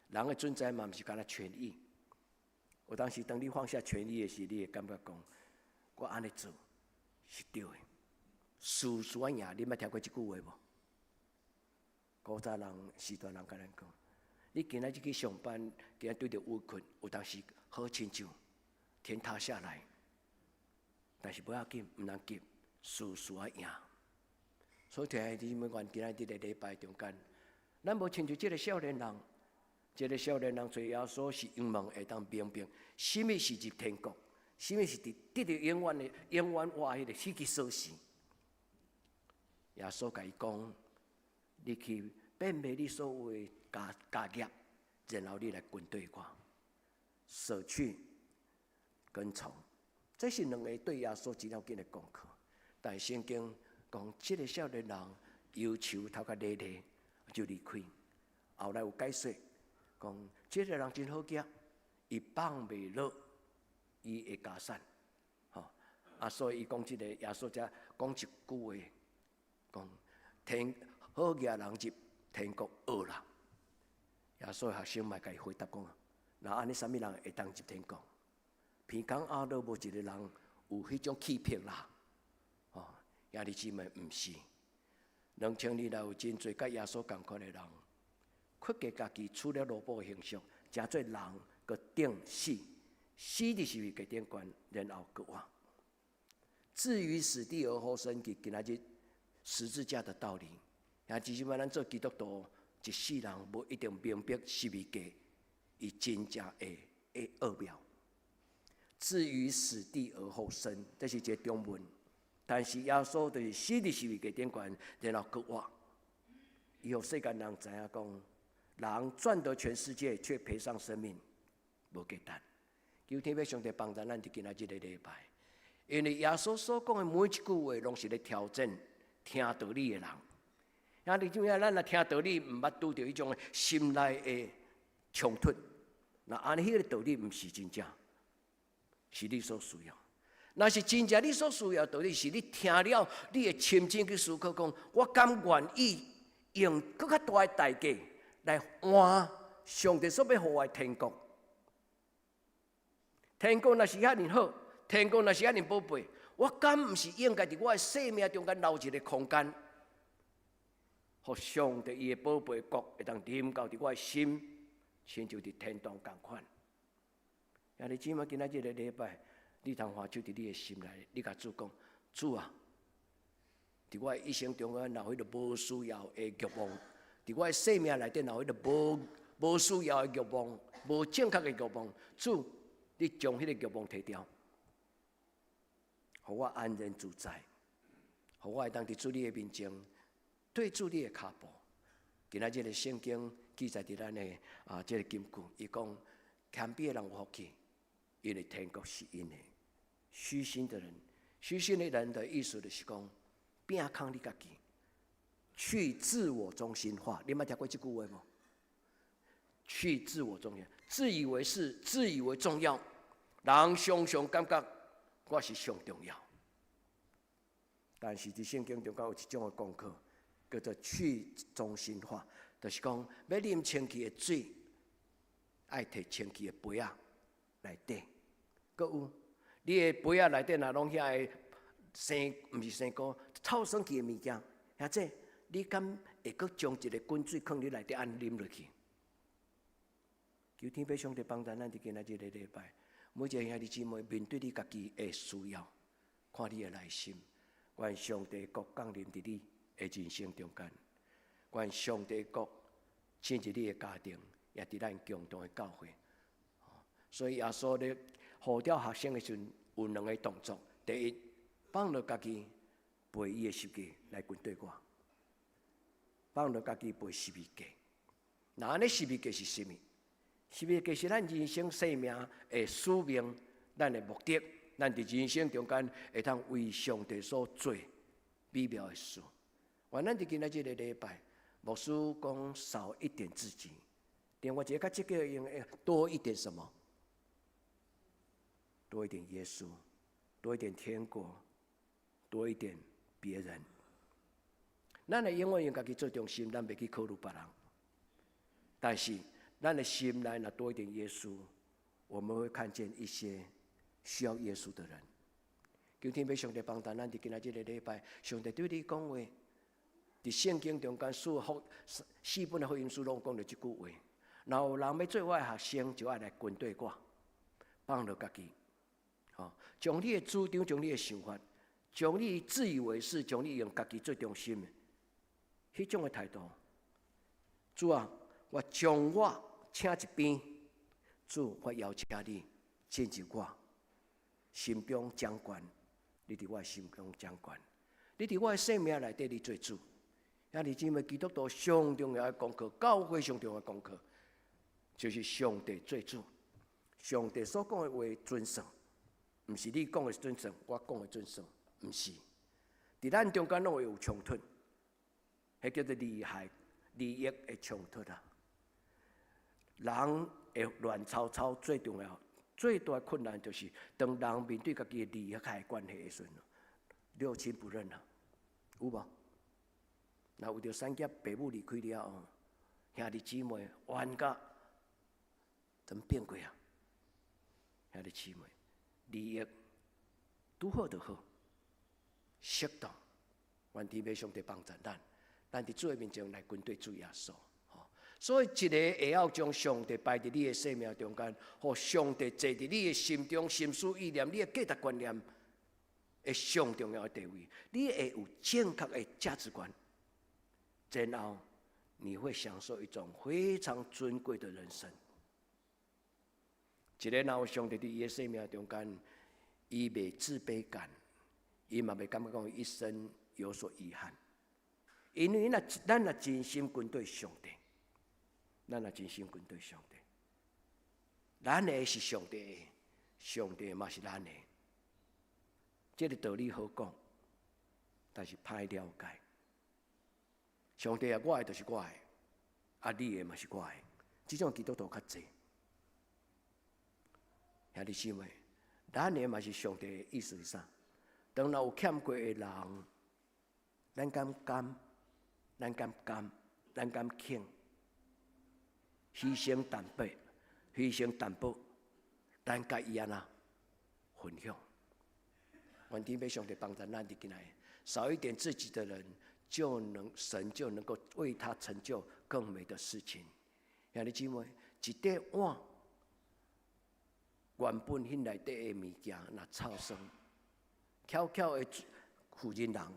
人的存在嘛毋是干焦權益。有當時當你放下權益的時，你會感覺講，我按呢做是對的。事事愛贏，你捌聽過這句話無？古早人、時代人共咱講，你今仔日去上班，今仔拄著危困，有當時好親像天塌下來，但是無要緊，毋通急，事事愛贏。所以聽你們願今仔日佇禮拜中間，咱無親像這个少年人，這个少年人揣耶穌是仰望會當明白，啥物是入天國，啥物是佇得著永遠的、永遠活彼个彼个鎖匙。耶穌共伊講：你去變賣你所有的家業，然後你來跟隨我，捨去跟從，這是兩个對耶穌真要緊的功課。但是聖經講，這个少年人憂愁頭殼咧咧就離開。後來有解說，講這个人真好額，伊放袂落伊的家產，吼啊，所以伊講這个耶穌才講一句話，講天好額人入天國厄啦。耶穌學生嘛共伊回答講，若按呢，啥物人會當入天國？鼻孔壓都無一个人有彼種氣魄啦。哦，兄弟姊妹，毋是。2000年來有真濟佮耶穌仝款的人，屈過家己，取了奴僕的形象，成做人，閣釘死，死佇十字架頂懸，然後閣活。置於死地而後生，是今仔日十字架的道理。兄弟姊妹，咱做基督徒，一世人無一定明白十字架伊真正的奧妙。置於死地而後生，這是一個中文。但是耶穌就是死佇十字架頂懸，然後閣活。伊予世間人知影講，人賺得全世界，卻賠上生命，無價值。求天父上帝幫助咱佇今仔日個禮拜，因為耶穌所講的每一句話，攏是咧挑戰聽道理的人。兄弟姊妹，咱若聽道理，毋捌拄著彼種心內的衝突，那按呢彼个道理毋是真正，是你所需要。若是真正你所需要道理，是你聽了，你會深深去思考，講我敢願意用閣較大的代價來換上帝所欲予我的天國。天國若是遐爾好，天國若是遐爾寶貝，我敢毋是應該佇我的生命中間留一个空間，予上帝伊的寶貝國會當臨到佇我的心，親像佇天堂仝款。兄弟姊妹，今仔這个禮拜，你通還手佇你的心內，你共主講：主啊，佇我的一生中間，若有彼个無需要的欲望，佇我的生命內底，若有彼个無需要的欲望，無正確的欲望，主，你將彼个欲望提掉，予我安然自在，予我會當佇主你的面前，對主你的跤步。今仔這个聖經記載佇咱的啊，這个金句，伊講謙卑的人有福氣，因為天國是𪜶的。虛心的人，虛心的人的意思就是講，摒空你家己，去自我中心化。你捌聽過這句話無？去自我中心，自以為是，自以為重要，人常常感覺我是上重要。但是佇聖經中間有一種的功課，叫做去中心化，就是講欲啉清氣的水，愛提清氣的杯仔內底。閣有，你的杯仔內底若攏遐个生，毋是生菇，臭酸氣的物件，遐這你敢會閣將一个滾水囥佇內底按呢啉落去？求天父上帝幫助咱佇今仔這个禮拜，每一个兄弟姊妹面對你家己的需要，看你的內心，願上帝國降臨佇你的人生中間，願上帝國進入你的家庭，也佇咱共同的教會。所以耶穌咧呼召學生的時陣，有兩个動作：第一，放落家己背伊的十字架來跟隨我；放落家己背十字架。那按呢十字架是啥物？十字架是咱人生生命的使命，咱的目的，咱佇人生中間會當為上帝所做美妙的事。願咱佇今仔這个禮拜，牧師講少一點自己，另外一个較積極用，多一點什麼？多一點耶穌，多一點天國，多一點別人。咱會永遠用家己做中心，咱袂去考慮別人。但是，咱的心內若多一點耶穌，我們會看見一些需要耶穌的人。求天父上帝幫助咱，佇今仔這个禮拜，上帝對你講話，佇聖經中間四本的福音書攏講著這句話。若有人欲做我的學生，就愛來跟綴我，放落家己，吼，將你的主張，將你的想法，將你自以為是，將你用家己做中心的彼種的態度。主啊，我將我請一邊，主，我邀請你進入我心中掌權，你佇我心中掌權，你佇我的生命內底，你做主。兄弟姊妹，基督徒上重要的功課，教會上重要的功課，就是上帝做主。上帝所講的話準算，毋是你講的準算，我講的準算，毋是。佇咱中間攏會有衝突，彼叫做利害、利益的衝突啊。人會亂糟糟，最重要、最大的困難就是當人面對家己的利害關係的時陣，六親不認啊，有無？若為著產業，爸母離開了後，兄弟姊妹冤家怎麼變過啊？兄弟姊妹，利益拄好就好，適當，願天父上帝幫助咱，咱佇主的面前來跟綴主耶穌。所以，一個會曉將上帝擺佇你的生命中間，予上帝坐佇你的心中、心思意念、你的價值觀念的上重要的地位，你會有正確的價值觀，然後你會享受一種非常尊貴的人生。一個若有上帝佇伊的生命中間，伊袂自卑感，伊嘛袂感覺講一生有所遺憾，因為若咱若真心跟綴上帝。咱若真心跟綴上帝，咱的是上帝的，上帝嘛是咱的。這個道理好講，但是歹了解。上帝啊，我的就是我的，啊，你的嘛是我的。這種基督徒較濟。兄弟姊妹，咱的嘛是上帝的意思是啥？當若有欠過的人，咱敢甘？咱敢甘？咱敢肯？犧牲淡薄，犧牲淡薄，咱共伊按怎分享？願天父上帝幫助咱佇今仔，少一點自己的人，就能神就能夠為他成就更美的事情。兄弟姊妹，一塊碗原本彼內底的物件，若臭酸，巧巧的負責人，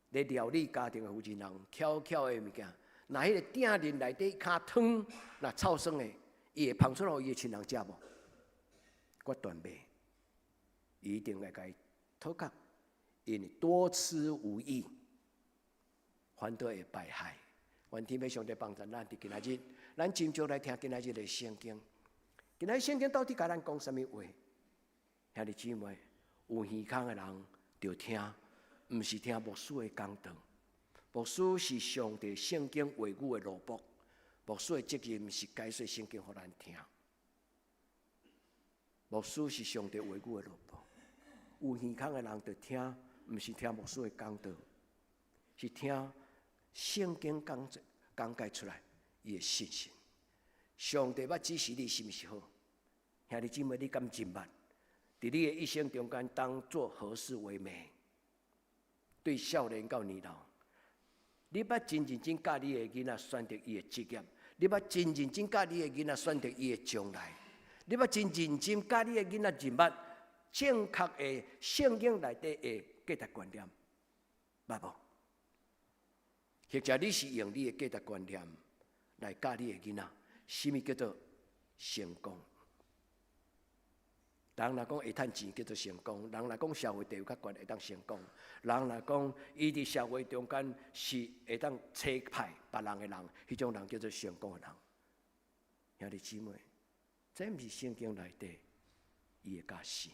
咧料理家庭的負責人，巧巧的物件。若彼個鼎裡內底較湯，若臭酸的，伊會芳出來予伊的親人食無？決斷袂，伊一定會共伊討殼，因為多吃無益，反倒會敗害。願天父上帝幫助咱佇今仔日，咱斟酌來聽今仔日的聖經。今仔日聖經到底共咱講啥物話？兄弟姊妹，有耳孔的人就聽，毋是聽牧師的講道。牧師是上帝聖經話語的奴僕，牧師的責任是解說聖經予咱聽。牧師是上帝話語的奴僕，有耳孔的人就聽，毋是聽牧師的講道，是聽聖經講講解出來伊的信息。上帝欲指示你是毋是好？兄弟姊妹，你敢認捌？佇你的一生中間，當做何事為美？對少年到年老。你捌真認真教你的囡仔選擇伊的職業，你捌真認真教你的囡仔選擇伊的將來，你捌真認真教你的囡仔認捌正確的聖經內底的價值觀念，捌無？或者你是用你的價值觀念來教你的囡仔，啥物叫做成功？人若講會趁錢叫做成功，人若講社會地位較懸會當成功，人若講伊佇社會中間是會當揣歹別人的人，彼種人叫做成功的人。兄弟姊妹，這毋是聖經內底伊的教示。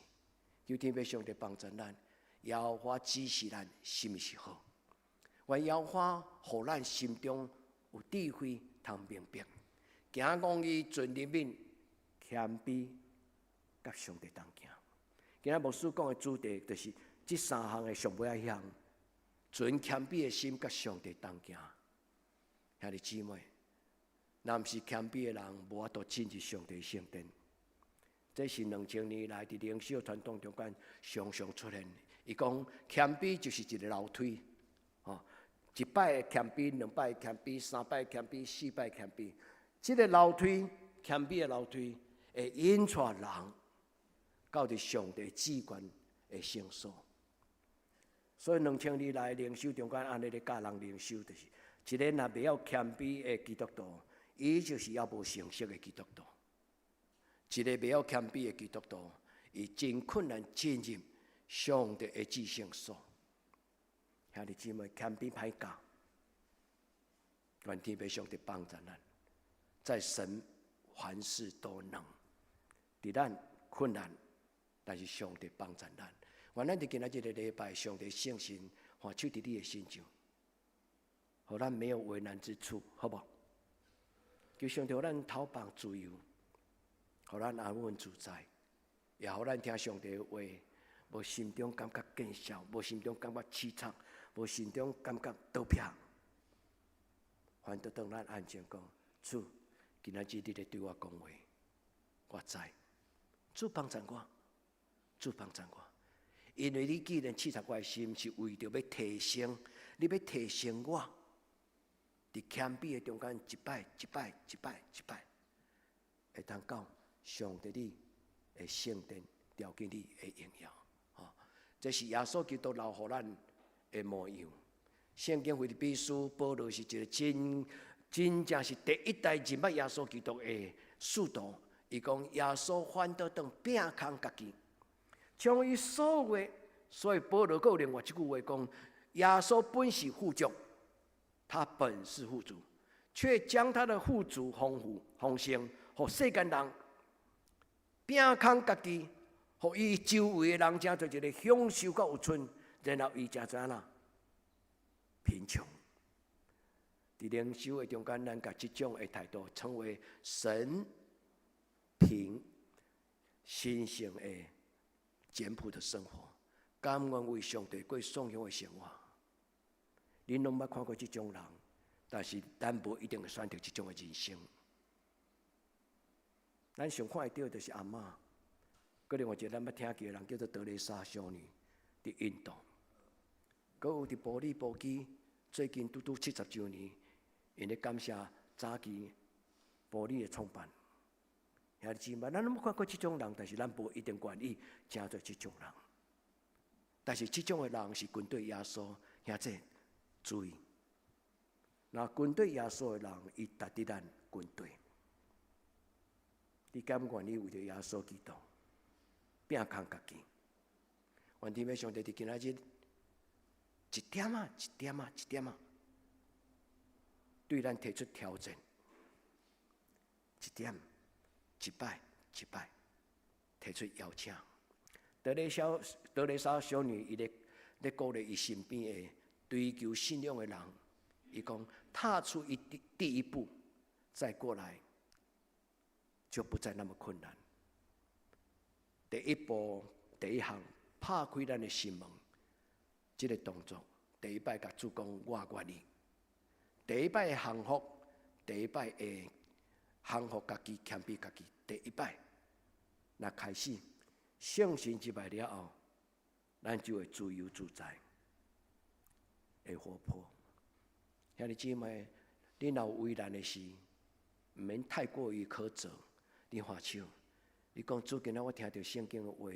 求天父上帝幫助咱，耶和華指示咱啥物是好。願耶和華予咱心中有智慧，通明白。行公義、存憐憫、謙卑，佮上帝同行。今仔牧師講的主題就是這三項的上尾仔彼項，存謙卑的心，佮上帝同行。兄弟姊妹，若毋是謙卑的人，無法度進入上帝聖殿。這是2000年來佇靈修傳統中間常常出現。伊講謙卑就是一個樓梯，吼，一擺謙卑，兩擺謙卑，三擺謙卑，四擺謙卑。這個樓梯，謙卑的樓梯，會引帶人到佇上帝至懸的聖所。所以2000年來靈修中間按呢咧教人靈修，就是一個若袂曉謙卑的基督徒，伊就是猶無成熟的基督徒。一個袂曉謙卑的基督徒，伊真困難進入上帝的至聖所。兄弟姊妹，謙卑歹教，願天父上帝幫助咱，在神凡事都能。佇咱困難，但是上帝幫助咱。願咱佇今仔這個禮拜，上帝聖神按手佇你的身上，予咱沒有為難之處，好無？求上帝予咱逃放自由，予咱安穩自在，也予咱聽上帝的話，無心中感覺見笑，無心中感覺淒慘，無心中感覺倒撇。反倒當咱安靜講，主，今仔日你咧對我講話，我知，主幫助我，主幫助我。因為你既然試察我的心，是為著欲提升，你欲提升我，佇謙卑的中間，一擺一擺一擺一擺，會當到上帝你的聖殿，調進你的榮耀。吼，這是耶穌基督留予咱的模樣。聖經腓立比書，保羅是一個真真正是第一代認捌耶穌基督的使徒。伊講耶穌反倒轉摒空家己，將伊所有的，所以保羅閣有另外一句話講：耶穌本是富足，他本是富足，卻將他的富足豐富豐盛，予世間人摒空家己，予伊周圍的人成做一個享受閣有賰，然後伊成做按怎貧窮。佇靈修的中間，咱共這種的態度稱為神貧神聖的簡樸的生活，甘願為上帝過頌揚的生活。恁攏捌看過這種人，但是咱無一定會選擇這種的人生。咱上看會著就是阿嬤，閣另外一個咱捌聽過的人叫做德蕾莎修女，佇印度，閣有佇埔里埔基，最近拄拄70週年，𪜶咧感謝早期埔里的創辦。兄弟姊妹，咱攏捌看過這種人，但是咱無一定願意成做這種人。但是這種的人是跟隨耶穌，兄弟注意，若跟隨耶穌的人，伊值得咱跟隨。你甘願意為著耶穌基督摒空家己？願天父上帝佇今仔日一點仔，一點仔，一點仔，對咱提出挑戰，一點，一擺，一擺，提出邀請。德蕾莎修女伊咧鼓勵伊身邊的追求信仰的人，伊講踏出第一步，再過來就不再那麼困難。第一步，第一項，拍開咱的心門，這個動作，第一擺共主講我願意。第一擺降服，第一擺會降服家己，謙卑家己。第一擺，若開始聖神入來了後，咱就會自由自在，會活潑。兄弟姊妹，你若有為難的事，毋免太過於苛責。你揮手，你講主，今仔我聽著聖經的話，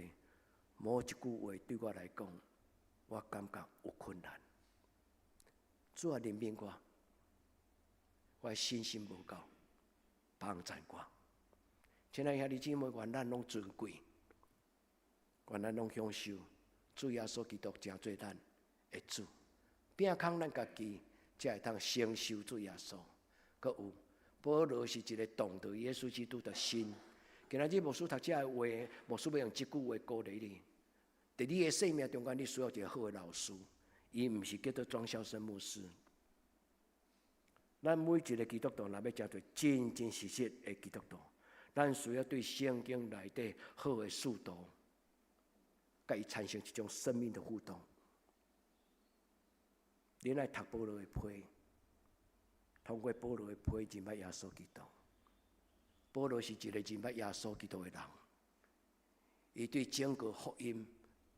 某一句話對我來講，我感覺有困難。主啊，憐憫我，我的信心無夠，幫助我。親愛兄弟姊妹，願咱攏尊貴，願咱攏享受主耶穌基督成做咱的主，摒空咱家己，才會當承受主耶穌。閣有保羅是一個懂得耶穌基督的心。今仔日牧師讀這个話，牧師欲用這句話鼓勵你。佇你的生命中間，你需要一個好的老師，伊毋是叫做莊孝生牧師。咱每一个基督徒，若欲成做真真實實的基督徒，咱需要對聖經內底好的使徒，共伊產生一種生命的互動。恁愛讀保羅的批，通過保羅的批認捌耶穌基督。保羅是一個認捌耶穌基督的人，伊對整個福音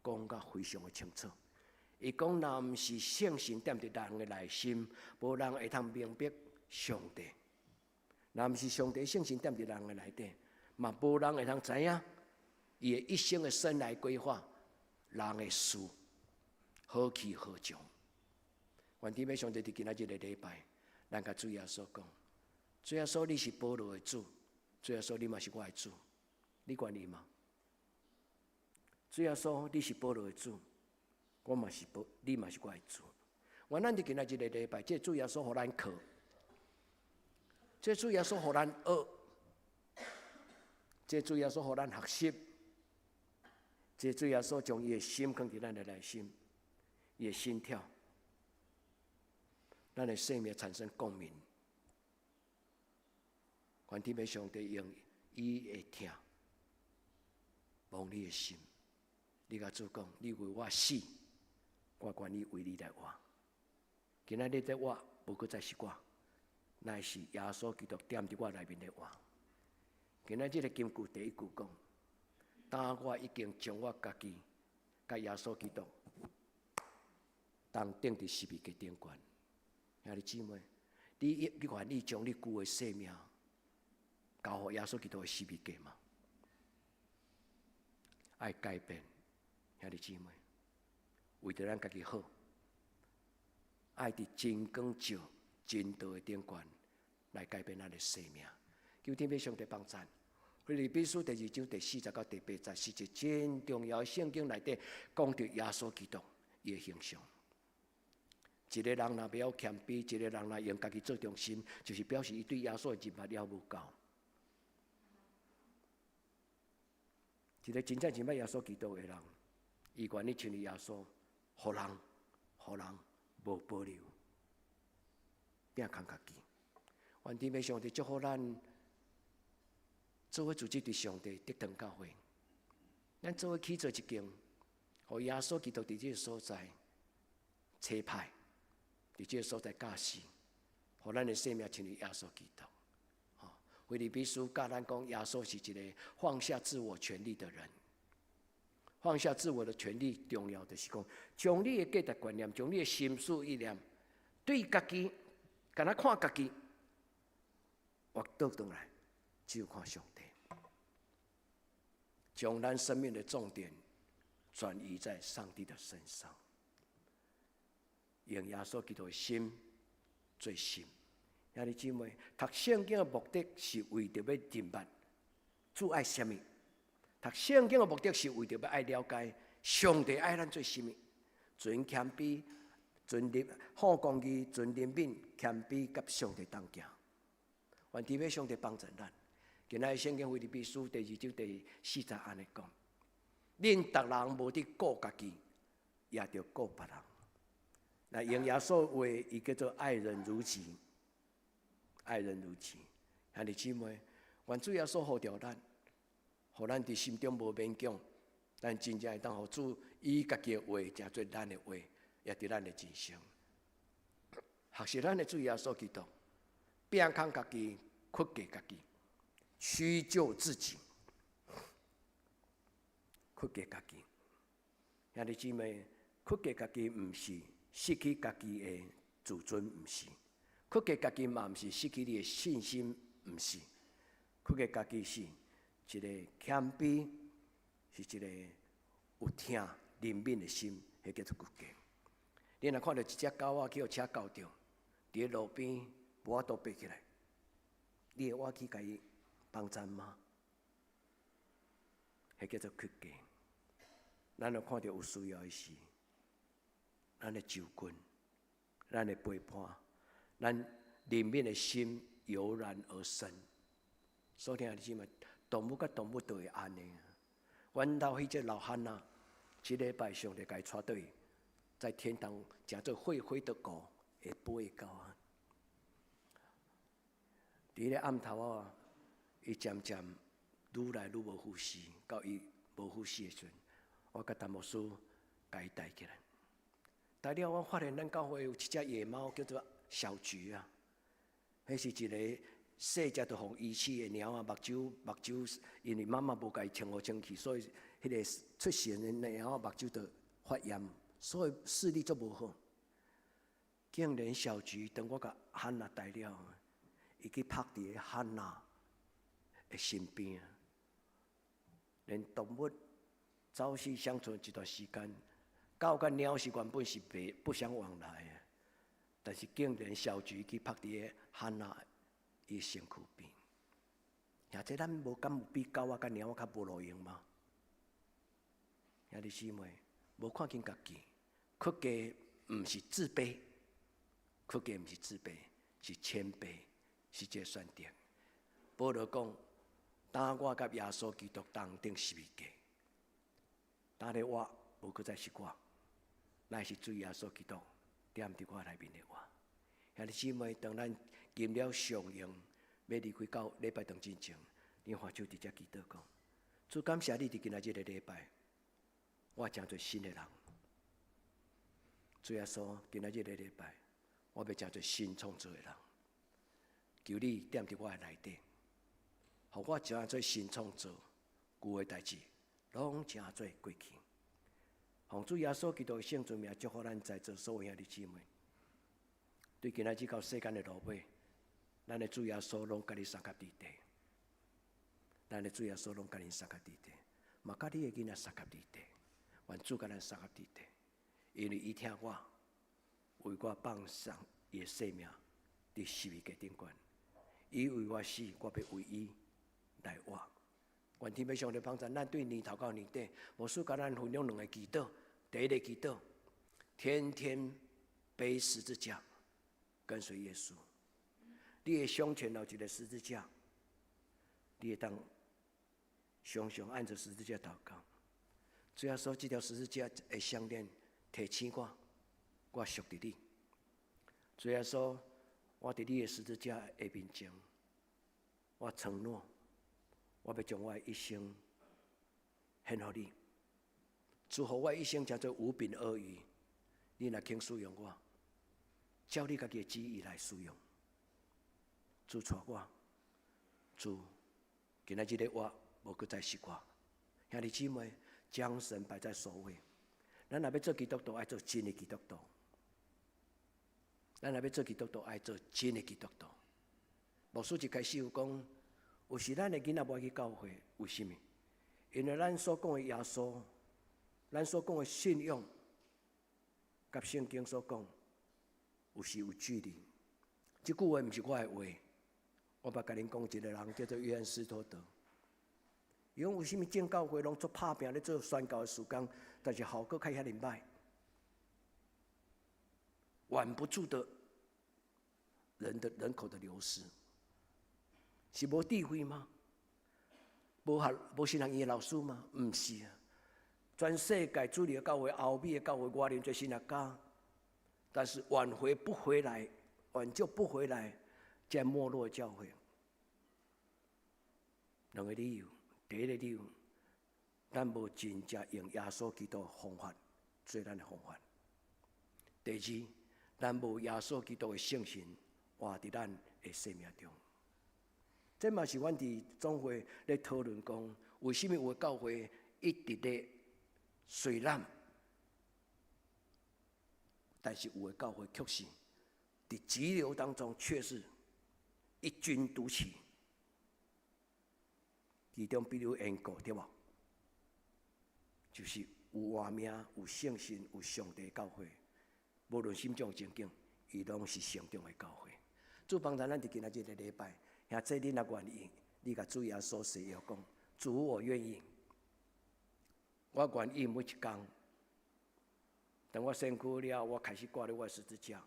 講甲非常的清楚。伊講，若毋是聖神踮佇人的內心，無人會通明白上帝。若毋是上帝聖神踮佇人的內底，嘛無人會通知影伊的一生的生涯規劃，人的事何去何從。願天父上帝佇今仔日个禮拜，咱共主耶穌講：主耶穌，你是保羅的主，主耶穌，你嘛是我的主，你願意嗎？主耶穌，你是保羅的主，我嘛是保，你嘛是我的主。願咱佇今仔日个禮拜，這個主耶穌予咱靠，這個主耶穌予咱學，這個主耶穌予咱學習，這個主耶穌將伊的心囥佇咱的內心，伊的心跳，咱的生命產生共鳴。願天父上帝用伊的疼，摸你的心，你共主講，你為我死，我願意為你來活。今仔日這活，無閣再是我，乃是耶穌基督踮佇我內面的活。今仔這个金句第一句講，當我已經將我家己佮耶穌基督同釘佇十字架頂懸。兄弟姊妹，你願意將你舊的生命交予耶穌基督的十字架嗎？愛改變，兄弟姊妹，為著咱家己好，愛佇真光照、真道的頂懸來改變咱的生命。求天父上帝幫贊。腓立比書第二章第四節到第八節是一個真重要的聖經內底講著耶穌基督伊的形象。一個人若袂曉謙卑，一個人若用家己做中心，就是表示伊對耶穌的認捌猶無夠。一個真正認捌耶穌基督的人，伊願意親像耶穌，予人，予人無保留，摒空家己。願天父上帝祝福咱，做伙組織佇上帝得堂教會，咱做伙起做一間，予耶穌基督佇這個所在差派，佇這個所在教示，予咱的生命親像耶穌基督。腓立比書教咱講，耶穌是一個放下自我權利的人。放下自我的權利，重要就是講，將你的價值觀念，將你的心思意念，對家己，敢若看家己，我倒轉來，只有看上帝，將咱生命的重點轉移在上帝的身上，用耶穌基督的心做心。兄弟姊妹，讀聖經的目的是為著欲認捌主愛啥物？讀聖經的目的是為著欲愛了解上帝愛咱做啥物？存謙卑，存憐，好公義，存憐憫，謙卑，佮上帝同行。願天父上帝幫助咱。今仔日聖經腓立比書第二章第四節按呢講：恁逐人無佇顧家己，也著顧別人。那用耶穌話，伊叫做愛人如己。愛人如己，兄弟姊妹，願主耶穌呼召咱，予咱佇心中無勉強，咱真正會當予主以家己的話，成做咱的話，也佇咱的人生。學習咱的主耶穌基督，摒空家己，屈己家己，屈就自己，屈己家己。兄弟姊妹，屈己家己毋是失去家己的自尊，毋是。屈己家己嘛，毋是失去你的信心，毋是。屈己家己是一個謙卑，是一個有疼憐憫的心，彼叫做屈己。你若看著一隻狗仔去予車轎著，佇咧路邊無法度爬起來，你會倚去共伊幫贊嗎？彼叫做屈己。咱若看著有需要的時，咱會就近，咱會陪伴。咱憐憫的心油然而生。所以兄弟姊妹，動物佮動物都會按呢。阮兜彼隻老漢仔，這禮拜上帝共伊帶轉去，在天堂成做會飛的狗，會飛的狗仔。佇彼个暗頭仔，伊漸漸愈來愈無呼吸，到伊無呼吸的時陣，我佮陳牧師共伊帶起來。帶了我發現咱教會有一隻野貓叫做小菊啊，彼是一個細隻就予遺棄的貓仔，目睭因為媽媽無共伊清好清氣，所以彼個出世的貓仔目睭就發炎，所以視力足無好。竟然小菊當我共漢娜帶了，伊去撲佇个漢娜的身邊，連動物朝夕相處一段時間，狗佮貓是原本是袂不相往來的，但是竟然小菊去撲佇個漢娜伊身軀邊，兄弟咱無敢有比狗仔佮貓仔較無路用嗎？兄弟姊妹，無看輕家己，屈低毋是自卑，屈低毋是自卑，是謙卑，是一個選擇。保羅講：當我佮耶穌基督同釘十字架，當咧我無閣再是我，乃是主耶穌基督踮佇我內面的我。兄弟姊妹，當咱入了上營，欲離開到禮拜堂進前，你揮手佇遮祈禱講：主感謝你佇今仔這个禮拜，我成做新的人。主耶穌，今仔這个禮拜，我欲成做新創造的人。求你踮佇我的內底，予我成做新創造，舊的代誌攏成做過去。奉主耶穌基督的聖尊名祝福咱在座所有兄弟姊妹。對今仔日到世間的落尾，咱的主耶穌攏佮你相佮佇底。咱的主耶穌攏佮你相佮佇底，嘛佮你的囡仔相佮佇底。願主佮咱相佮佇底，因為伊疼我，為我放上伊的性命佇十字架頂懸。伊為我死，我欲為伊來活。願天父上帝幫助咱對年頭到年底，牧師共咱分享兩个祈禱。第一个祈禱，天天背十字架，跟隨耶穌。你的胸前有一個十字架，你會當常常按著十字架禱告。主耶穌，這條十字架的項鏈提醒我，我屬佇你。主耶穌，我佇你的十字架的面前，我承諾，我欲將我的一生獻予你。祝福我一生成做無柄鱷魚，你若肯使用我，照你家己的旨意來使用。主帶我，主，今仔這个我無閣再是我。兄弟姊妹，將神擺在首位。咱若欲做基督徒，愛做真的基督徒。咱若欲做基督徒，愛做真的基督徒。牧師一開始有講，有時咱的囡仔無愛去教會，為啥物？因為咱所講的耶穌，咱所講的信仰，佮聖經所講，有時有距離。這句話毋是我的話，我捌共恁講一個人叫做約翰斯托德。伊講為啥物正教會攏足拍拚咧做宣教的事工，但是效果較遐爾䆀，挽不住的人的人口的流失，是無智慧嗎？無學無神學院的老師嗎？毋是啊！全世界主流教會、歐美的教會，偌濟神學家，但是挽回不回來，挽救不回來，這沒落的教會。兩個理由，第一個理由，咱無真正用耶穌基督的方法做咱的方法。第二，咱無耶穌基督的聖神活佇咱的生命中。這嘛是阮佇總會咧討論講，為啥物有的教會一直咧衰爛，但是有的教會卻是佇急流當中卻是異軍突起。其中比如緣故對無？就是有活命、有聖神、有上帝教會，無論啥種情景，伊攏是成長的教會。主幫助咱佇今仔這个禮拜，兄弟你若願意，你共主耶穌誓約講：主，我願意，我願意每一工，當我身軀了，我開始掛著我的十字架，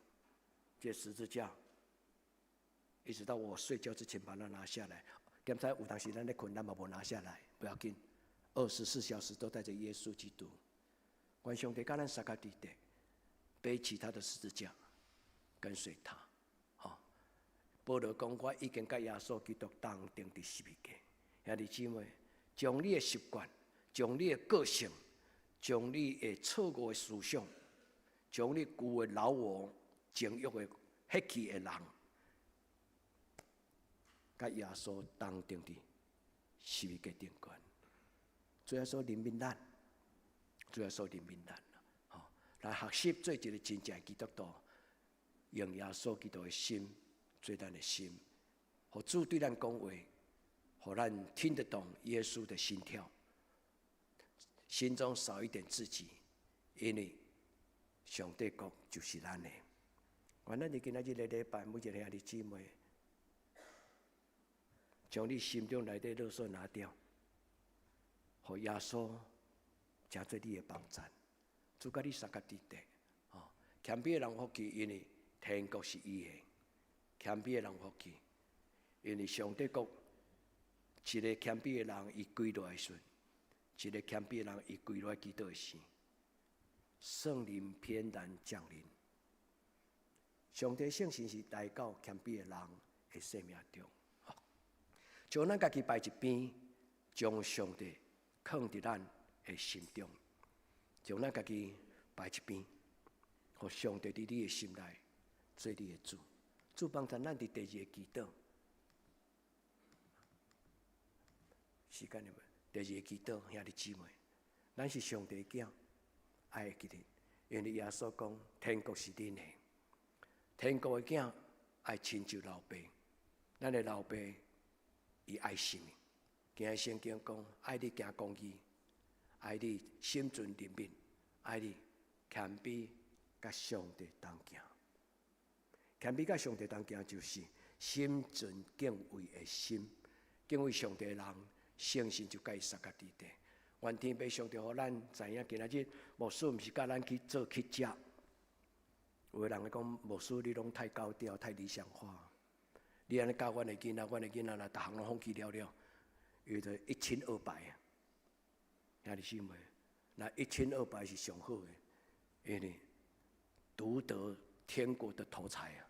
這十字架，一直到我睡覺之前把它拿下來。剛才有當時咱咧睏，咱嘛無拿下來，不要緊。24小時都帶著耶穌基督，願上帝佮咱相佮佇底，背起他的十字架，跟隨他。吼，保羅講，我已經佮耶穌基督同釘佇十字架。兄弟姊妹，將你的習慣，將你的個性，將你的錯誤的思想，將你舊的老我、情欲的血氣的人，佮耶穌同釘佇十字架頂懸。主耶穌憐憫咱，主耶穌憐憫咱，吼，來學習做一個真正的基督徒，用耶穌基督的心做咱的心，予主對咱講話，予咱聽得懂耶穌的心跳，心中少一點自己，因為上帝國就是咱的。願咱佇今仔日個禮拜，每一個兄弟姊妹，將你心中內底垃圾拿掉，予耶穌成做你的幫贊，主佮你相佮佇底，吼，謙卑的人有福氣，因為天國是伊的。謙卑的人有福氣，因為上帝國一個謙卑的人，伊跪落來時，一個謙卑的人，伊跪落來祈禱的時，聖靈翩然降臨。上帝聖神是來到謙卑的人的生命中，將咱家己擺一邊，將上帝囥佇咱的心中，將咱家己擺一邊，予上帝佇你的心內做你的主。主幫助咱佇第二个祈禱，時間的問，第二个祈禱，兄弟姊妹，咱是上帝囝，愛會記得，因為耶穌講，天國是恁的，天國的囝愛親像老爸，咱的老爸伊愛啥物？今日聖經講，愛你行公義，愛你心存憐憫，愛你謙卑佮上帝同行。謙卑佮上帝同行，就是心存敬畏的心，敬畏上帝的人，聖神就佮伊相佮佇底。願天父上帝予咱知影，今仔日牧師毋是教咱去做乞食。有的人會講，牧師你攏太高調、太理想化。你按呢教阮的囡仔，阮的囡仔若逐項攏放棄了了，伊就一清二白啊。兄弟姊妹，那一清二白是上好的，因為獨得天國的頭彩啊！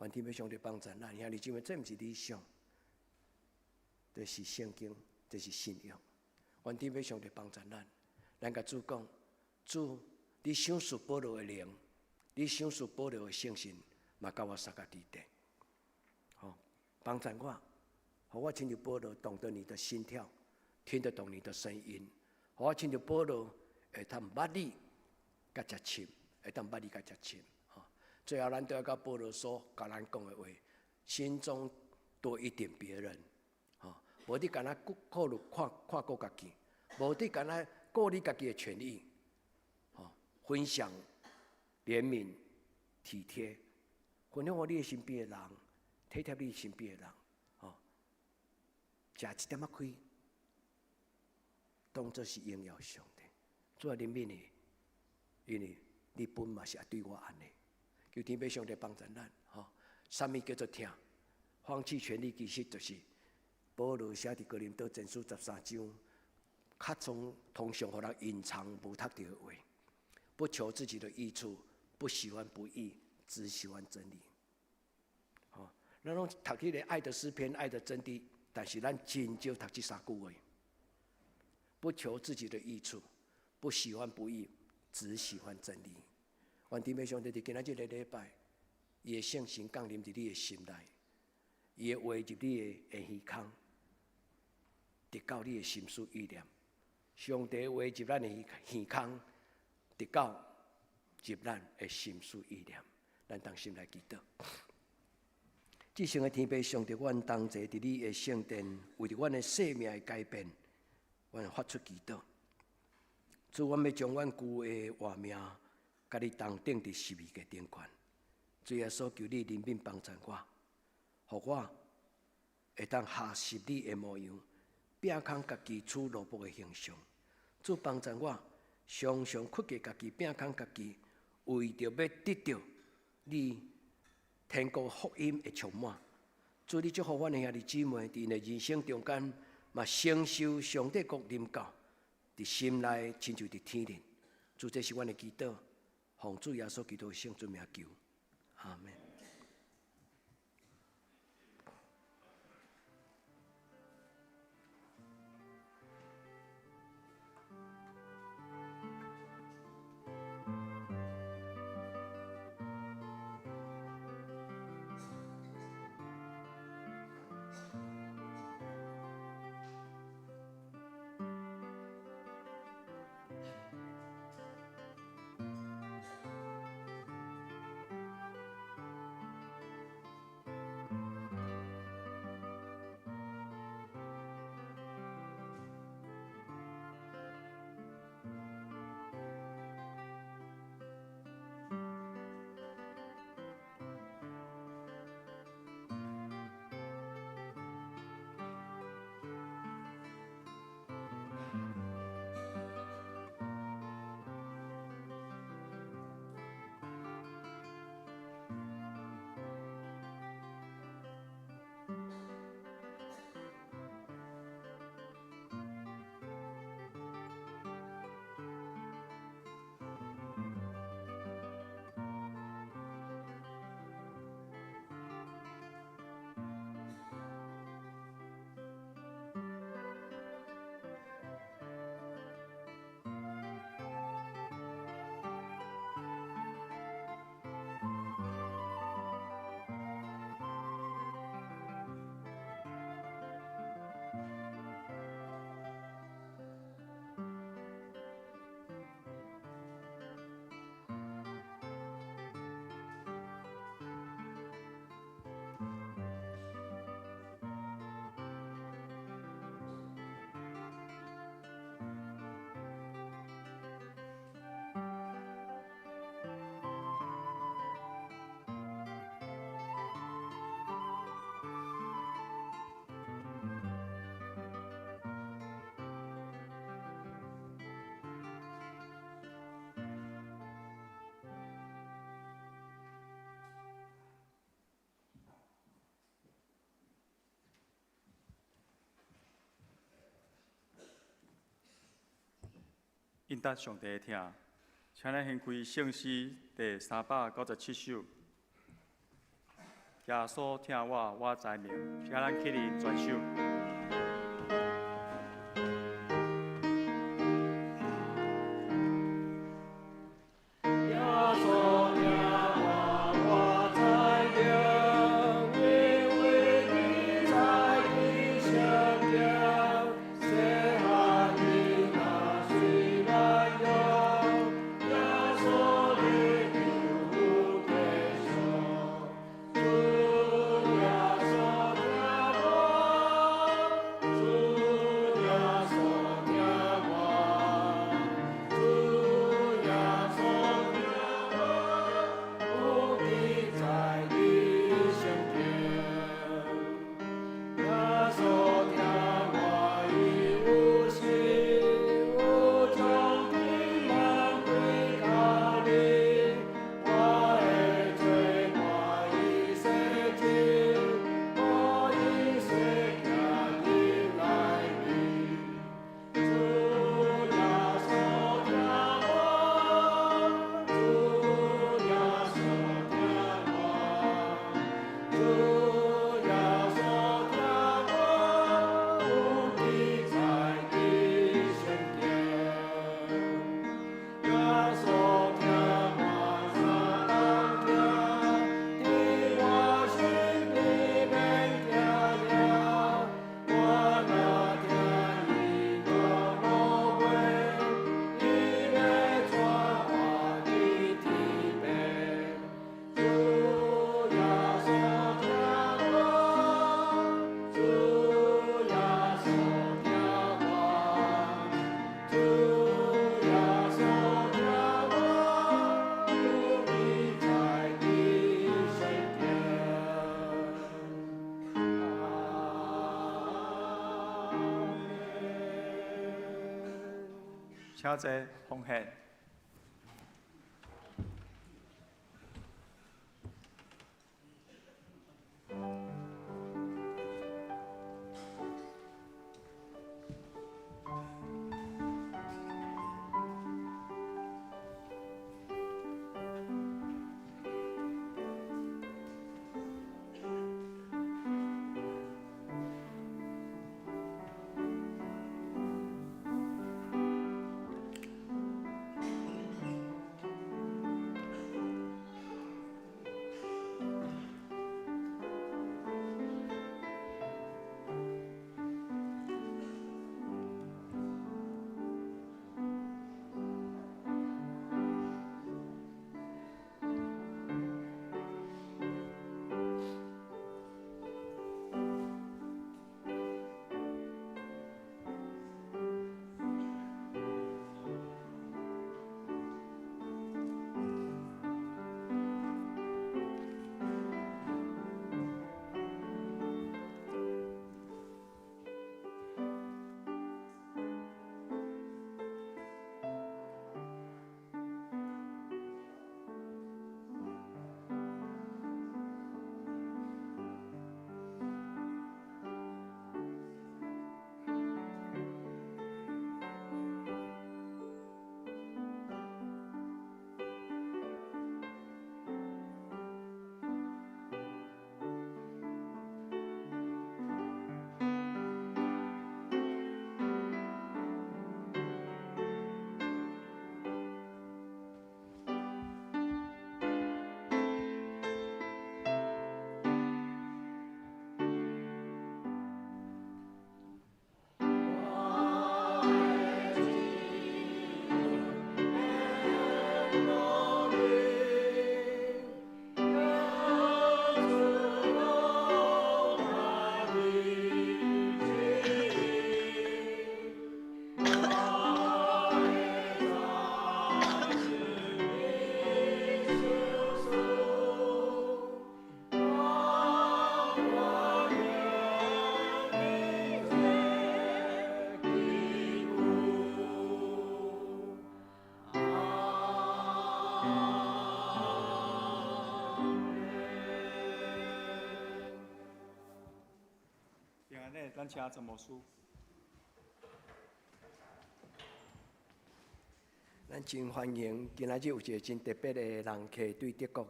願天父上帝幫助咱，兄弟姊妹，這毋是理想，這是聖經，這是信仰。願天父上帝幫助咱，咱共主講，主，你賞賜保羅的靈，你賞賜保羅的聖神，嘛佮我相佮佇底，吼，幫助我，予我親像保羅懂得你的心跳，聽得懂你的聲音，予我親像保羅會當捌你閣遮深，會當捌你閣遮深。最後，咱都要佮保羅所共咱講的話，心中多一點別人，吼，無你干焦顧考慮看看顧家己，無你干焦顧你家己的權益，吼，分享、憐憫、體貼，分享予你的身邊的人，體貼你身邊的人，吼，食一點仔虧，當作是榮耀上帝。主啊，憐憫你，因為你本嘛是愛對我按呢。求天父上帝幫助咱，吼！啥物叫做疼？放棄權利，其實就是保羅寫佇哥林多前書13章，較從通常予人隱藏無讀著的話，不求自己的益處，不喜歡不義，只喜歡真理。吼，咱攏讀彼個愛的詩篇、愛的真諦，但是咱真少讀這三句話。不求自己的益處，不喜歡不義，只喜歡真理。願天父上帝佇今仔這个禮拜，伊的聖神降臨佇你的心內，伊的話入你的耳孔，直到你的心思意念。上帝話入咱的耳孔，直到入咱的心思意念。咱同心來祈禱。至聖的天父上帝，阮同齊佇你的聖殿，為著阮的生命的改變，阮發出祈禱。主，阮欲將阮舊的活命，佮你同釘佇十字架頂懸。主耶穌，求你憐憫幫助我，予我會當學習你的模樣，摒空家己取奴僕的形象。主幫助我，常常克制家己，摒空家己，為著欲得著你天國福音的充滿。主，你祝福阮的兄弟姊妹，佇𪜶的人生中間，嘛承受上帝國臨到，佇心內親像佇天頂。主，這是阮的祈禱。奉主耶穌基督的聖尊名求，阿門。应答上帝的疼。请咱掀开圣诗第397首。耶稣疼我，我知明。请咱起立全首。请坐，奉献。咱请陈牧师。咱真歡迎今仔日有一个真特別的人客對德國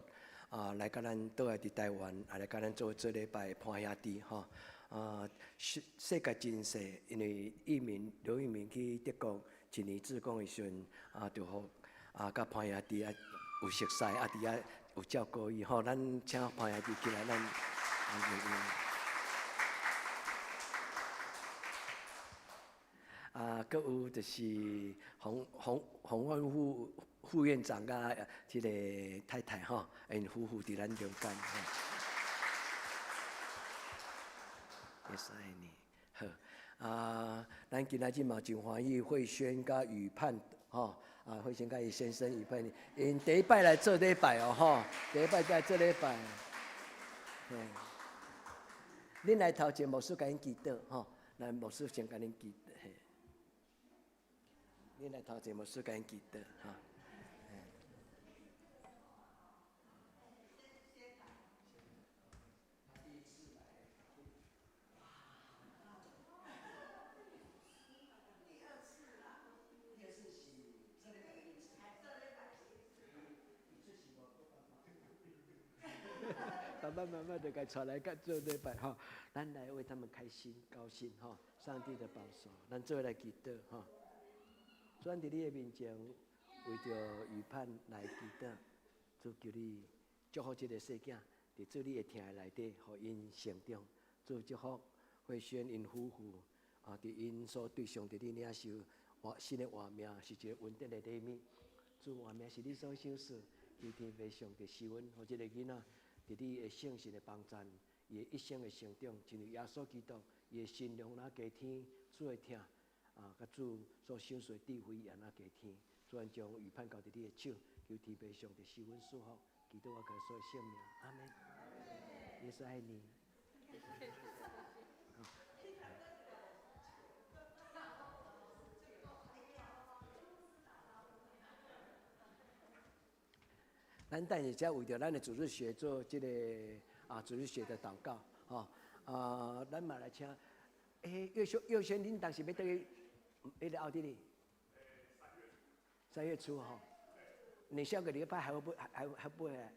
啊來佮咱倒來佇台灣，啊來佮咱做做禮拜潘兄弟吼。啊，世界真細，因為義民劉義民去德國一年志工的時陣，啊，就予啊佮潘兄弟啊有熟似，啊佇遐有照顧伊吼。咱請潘兄弟起來，咱。啊，閣有就是洪洪洪萬副副院長佮這个太太吼，𪜶夫婦佇咱中間吼。耶穌愛你，好啊！咱今仔日嘛真歡喜，慧萱佮宇盼吼，啊，慧萱佮伊先生宇盼，𪜶第一擺來做禮拜哦吼，第一擺來做禮拜。嘿，恁來頭前牧師共𪜶祈禱吼，咱牧師先共恁祈禱。恁來頭前牧師共𪜶祈禱吼。爸爸媽媽就共帶來佮做禮拜吼，咱來為他們開心高興吼，上帝的保守，咱做伙來祈禱吼。主，咱佇你的面前，為著宇盼來祈禱，主求你祝福這个細囝，佇主你的疼的內底，予𪜶成長。主祝福慧萱𪜶夫婦，啊，佇𪜶所對上帝你領受活新的活命，是一个恩典的禮物。主活命是你所賞賜，求天父上帝賜恩，予這个囡仔。佇你的聖神的幫贊，伊的一生的成長，親像耶穌基督，伊的身量若加添，主的疼啊，佮主所賞賜的智慧也若加添。主咱將宇盼交佇你的手，求天父上帝賜恩賜福，祈禱我耶穌的聖名，阿門。耶穌愛你。咱等下才為著咱的主日學做這个啊主日學的禱告，吼啊，咱嘛來請，欸，岳兄岳軒，恁當時欲轉去彼个奧地利？3月初吼，你下個禮拜還會不還不會來？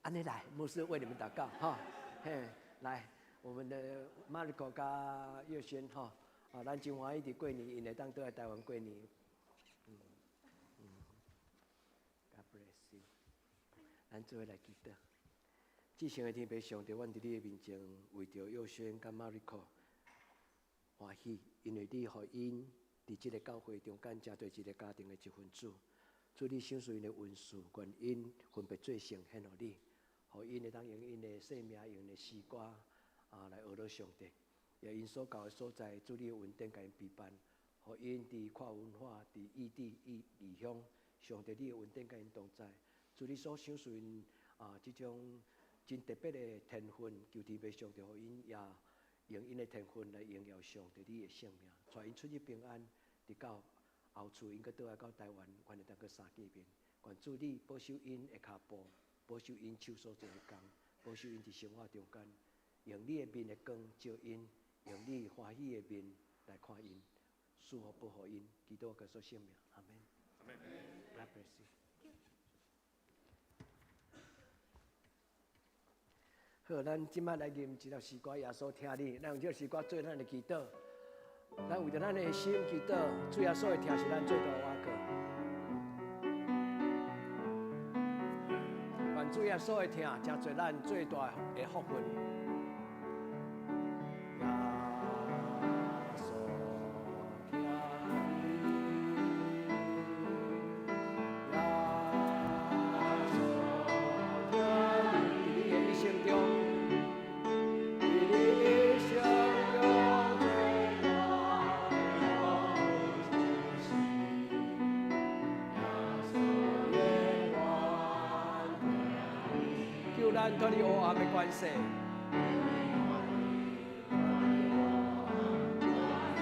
按呢來，牧師為你們禱告，哈，嘿，來，我們的馬里可佮岳軒，吼，啊，咱真歡喜佇過年，𪜶會當倒來台灣過年。God bless you。咱做伙來祈禱。至聖的天父上帝，阮佇你的面前，為著岳軒佮馬里可歡喜，因為你予𪜶佇這个教會中間，成做一个家庭的一份子。主你賞賜𪜶的恩賜，願𪜶分別做聖獻予你，予𪜶會當用𪜶的生命、用𪜶的詩歌啊來學樂上帝。也𪜶所到的所在，主你的恩典共𪜶陪伴，予𪜶佇跨文化、佇異地、異鄉，上帝你的恩典佮𪜶同在。主你所賞賜𪜶啊，這種真特別的天分，求天父上帝予𪜶也用𪜶的天分來榮耀上帝你的聖名，帶𪜶出入平安，直到後厝𪜶閣倒來到台灣，阮會當閣相見面。願主你保守𪜶的跤步，保守𪜶手所做的工，保守𪜶佇生活中間，用你的面的光照𪜶，用你歡喜的面來看𪜶，賜福保護𪜶，祈禱耶穌聖名，阿門。阿門。 God bless you。好，咱這擺來吟一首詩歌，耶穌疼你。咱用這首詩歌做咱的祈禱，咱為著咱的心祈禱，主耶穌的疼是咱最大的倚靠。願主耶穌的疼，成做咱最大的福分。耶穌疼你，耶穌疼你，佇你的一生中，佇你一生中最大的福就是耶穌永遠疼你，求咱脫離黑暗的關係。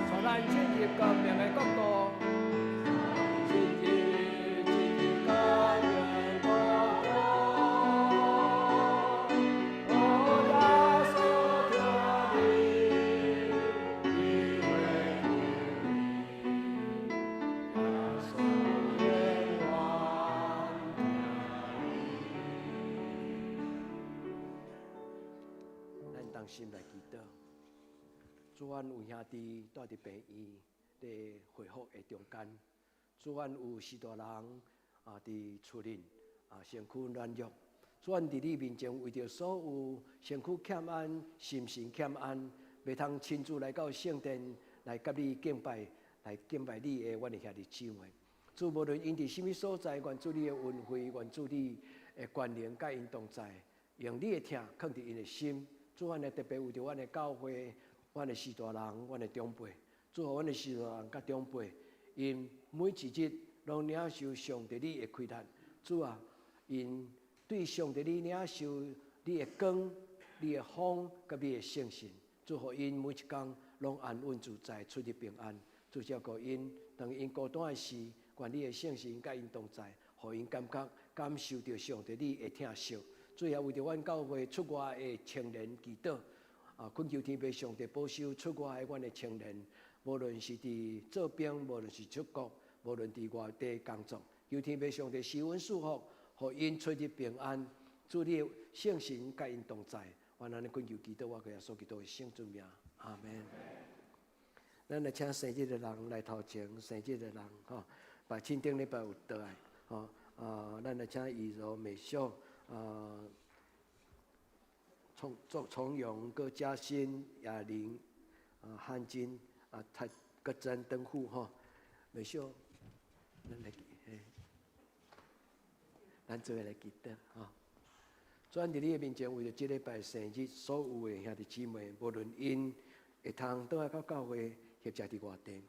帶咱進入光明的國度，進入進入光明國度。哦，耶穌疼你，伊會疼你，同心來祈禱。主，阮有兄弟蹛佇病院咧恢復的中間，主，阮有序大人啊佇厝裡啊身軀軟弱。主，阮佇你面前為著所有身軀欠安、心神欠安，袂通親自來到聖殿來佮你敬拜、來敬拜你的阮的兄弟姊妹。主，無論𪜶佇啥物所在，願主你的恩惠，願主你的權能佮𪜶同在，用你的疼囥佇𪜶的心。主，阮會特別為著阮的教會、阮的序大人、阮的長輩，主，予阮的序大人佮長輩，𪜶每一日攏領受上帝你的氣力。主啊，𪜶對上帝你領受你的光、你的風佮你的聖神，主，予𪜶每一工攏安穩自在，出入平安。主照顧𪜶，當𪜶孤單的時，願你的聖神佮𪜶同在，予𪜶感覺感受著上帝你的疼惜。最後為著阮教會出外的青年祈禱，啊，懇求天父上帝保守出外的阮的青年，無論是佇做兵，無論是出國，無論佇外地工作，求天父上帝施恩賜福，予𪜶出入平安。主你的聖神佮𪜶同在，阮按呢懇求祈禱，我耶穌基督的聖尊名，阿門。咱來請生日的人來頭前，生日的人吼，拜親頂禮拜有倒來，吼啊，咱來請怡柔美秀啊，從做重陽、郭嘉欣、雅玲、啊漢金啊蔡國珍登戶吼，美秀，咱來嘿，咱做伙來祈禱吼。主，佇你的面前，為著這禮拜生日，所有的兄弟姊妹，無論𪜶會通倒來到教會，或者佇外地，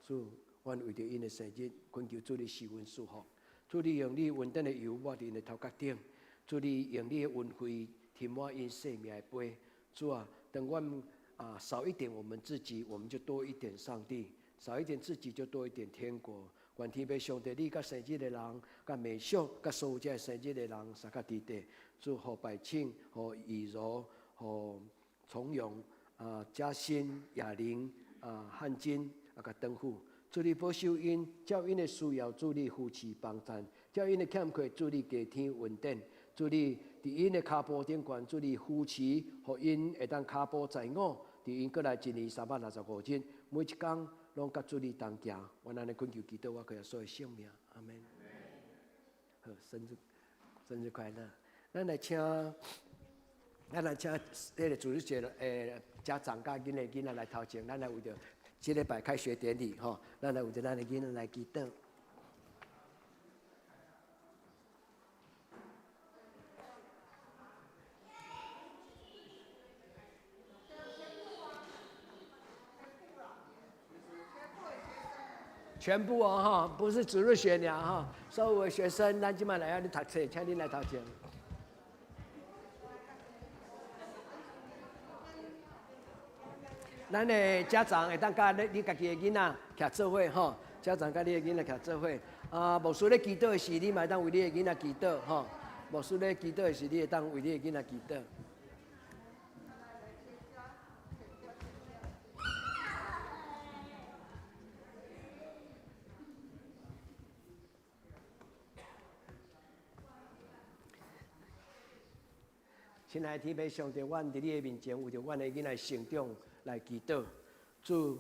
主，阮為著𪜶的生日，懇求主你施恩賜福，主你用你恩典的油抹佇𪜶的頭殼頂，主你用你的恩惠填滿𪜶生命的杯。主啊，當阮啊少一點我們自己，我們就多一點上帝；少一點自己，就多一點天國。願天父上帝，你佮生日的人，佮美秀，佮所有這個生日的人，相佮佇地，主予百慶，予怡柔，予重陽，啊嘉欣、雅玲、啊漢金，啊佮登富，主你保守𪜶，照𪜶的需要，主你扶持幫贊，照𪜶的欠缺，主你加添恩典，主你佇𪜶的跤步頂懸，主你扶持，予𪜶會當跤步在我，佇𪜶過來一年365日，每一工攏佮主你同行，阮按呢懇求祈禱，我靠耶穌的聖名，阿門。好，生日生日快樂！咱來請彼個主日學的家長佮𪜶的囡仔來頭前，咱來為著這禮拜開學典禮吼，咱來為著咱的囡仔來祈禱。全部哦哈，不是主日學爾哈，所有的學生，咱這擺來遐咧讀冊，請恁來頭前。咱的家長會當佮你家己的囡仔徛做伙吼，家長佮你的囡仔徛做伙。啊，牧師咧祈禱的時，你嘛會當為你的囡仔祈禱吼。牧師咧祈禱的時，你會當為你的囡仔祈禱。親愛的天父上帝，阮佇你的面前，為著阮的囡仔成長來祈禱。主，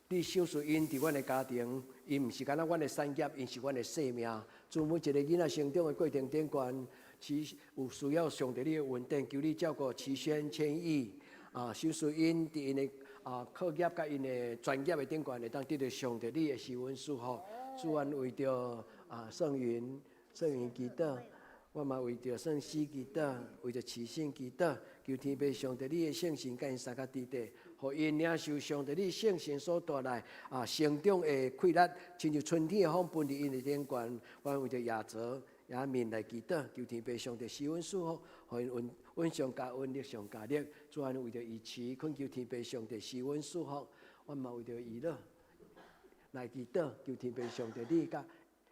你賞賜𪜶佇阮的家庭，𪜶毋是干焦阮的產業，𪜶是阮的生命。主，每一个囡仔成長的過程頂懸，其有需要上帝你的恩典，求你照顧齊宣千億啊，賞賜𪜶佇𪜶的啊課業佮𪜶的專業的頂懸，會當得著上帝你的施恩賜福。主，阮為著啊聖雲、聖雲祈禱。我嘛為著聖詩祈禱，為著慈信祈禱，求天父上帝你的聖神佮𪜶相佮佇地，予𪜶領受上帝你聖神所帶來啊成長的氣力，親像春天的風噴佇𪜶的頂懸。我為著亞澤、亞敏來祈禱，求天父上帝施恩賜福，予𪜶恩上加恩，力上加力。主啊，為著伊慈，懇求天父上帝施恩賜福。我嘛為著伊樂來祈禱，求天父上帝你佮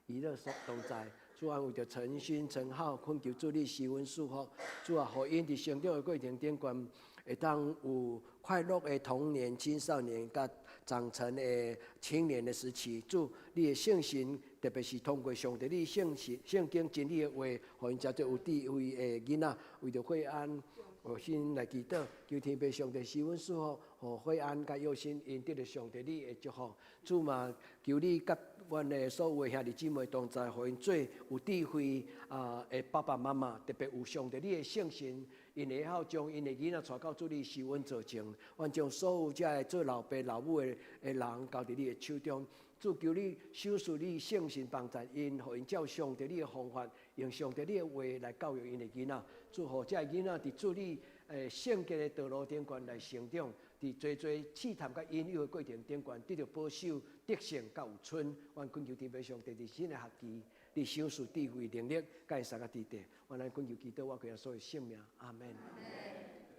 伊樂所同在。主啊，為著陳勳、陳浩，懇求主你施恩賜福。主啊，予𪜶佇成長的過程頂懸，會當有快樂的童年、青少年，佮長成的青年的時期。主，你的聖神，特別是通過上帝你聖神、聖經真理的話，予𪜶成做有智慧的囡仔。為著惠安，有心來祈禱，求天父上帝賜恩賜福，予惠安佮耀新𪜶得著上帝你的祝福。主嘛，求你佮阮的所有的兄弟姊妹同在，予𪜶做有智慧啊的爸爸媽媽，特別有上帝你的聖神，𪜶會曉將𪜶的囡仔帶到主你施恩座前。阮將所有遮的做老爸老母的人交佇你的手中。主求你賞賜你聖神幫助𪜶，予𪜶照上帝你的方法，用上帝你的話來教育𪜶的囡仔。主予這个囡仔佇主你聖潔的道路頂懸來成長，佇濟濟試探佮引誘的過程頂懸，得著保守、得勝佮有春。阮懇求天父上帝佇新的學期，你賞賜智慧能力，佮𪜶三個弟弟。阮來懇求祈禱，我耶穌的聖名，阿門。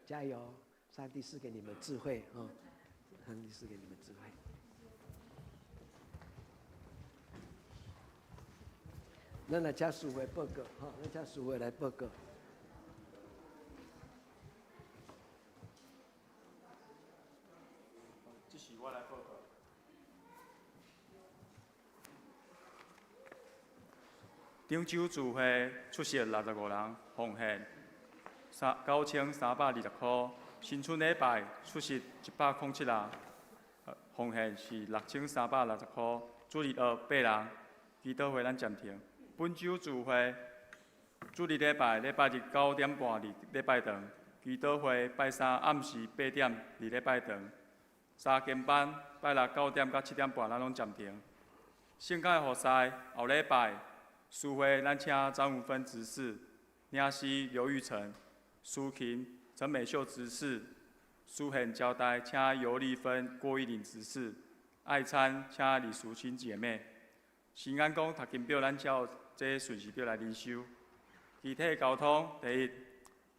加油！上帝賜給你們智慧啊！上帝賜給你們智慧。咱來請司會報告，吼，咱請司會來報告。這是我來報告。頂週聚會出席65人，奉獻9320塊。新春禮拜出席107人，奉獻是6360塊。主日學8人，祈禱會咱暫停。本週聚會，主日禮拜禮拜日9點半佇禮拜堂，祈禱會拜三暗時8點佇禮拜堂，查經班拜六9點到7點半咱攏暫停。聖教服侍後禮拜，司會咱請張文芬執事、領師劉玉成、司琴陳美秀執事、司獻交代請尤麗芬、郭玉玲執事，愛餐請李淑清姐妹。新安宮讀經表，咱照這順序表來靈修。具體交通，第一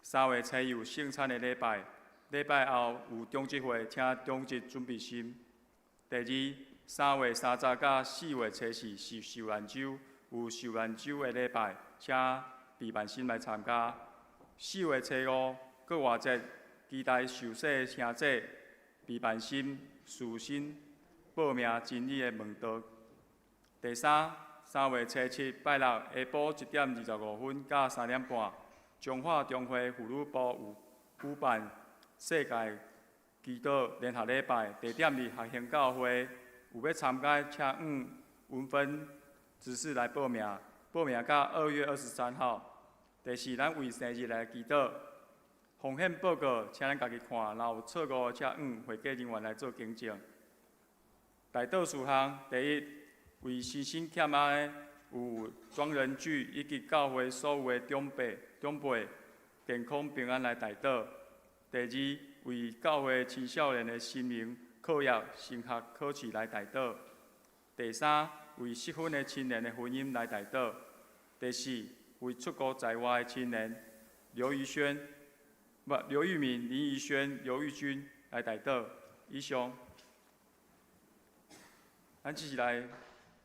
，3月初有聖餐的禮拜，禮拜後有長執會，請長執準備心。第二，3月30到4月初四是受難週，有受難週的禮拜，請備萬心來參加。4月初五復活節，期待受洗的兄弟備萬心、事先報名真理的問道。第三，3月初七拜六下晡1點25分到3點半，彰化中會婦女部有舉辦世界祈禱聯合禮拜，地點佇學興教會，有欲參加，請黃文芬執事來報名，報名到2月23號。第四，咱為生日來祈禱，奉獻報告，請咱家己看，若有錯誤，請黃會計人員來做更正。代禱事項，第一，為身心欠安的有莊仁巨以及教會所有的長輩健康平安來代禱。第二，為教會青少年的心靈、課業、升學考試來代禱。第三，為失婚的青年的婚姻來代禱。第四，為出國在外的青年劉怡軒、不劉玉敏、林怡軒、劉玉君來代禱。以上，咱這是來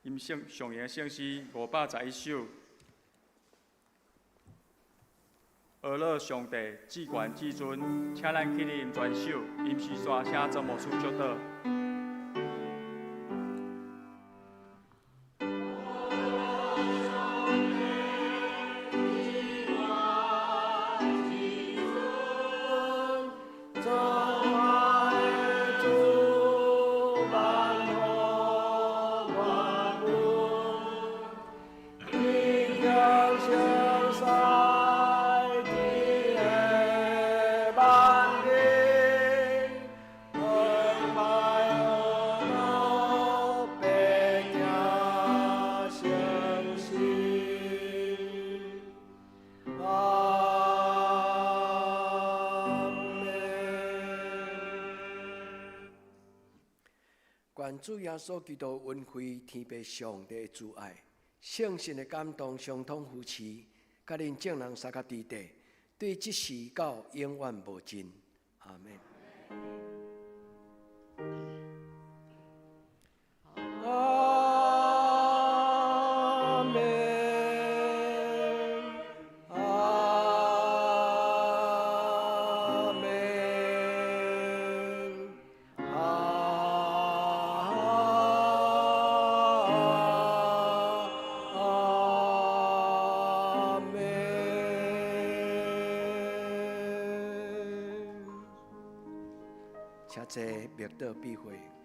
吟聖上弦聖詩511首，阿樂上帝至懸至尊，請咱起立吟全首，吟詩煞請曾牧師祝禱。願主耶穌基督恩惠、天父上帝的慈愛、聖神的感動、相通扶持，佮恁眾人三個弟弟，對這時到永遠無盡。阿門。阿門。阿門。阿門。請坐默禱必會。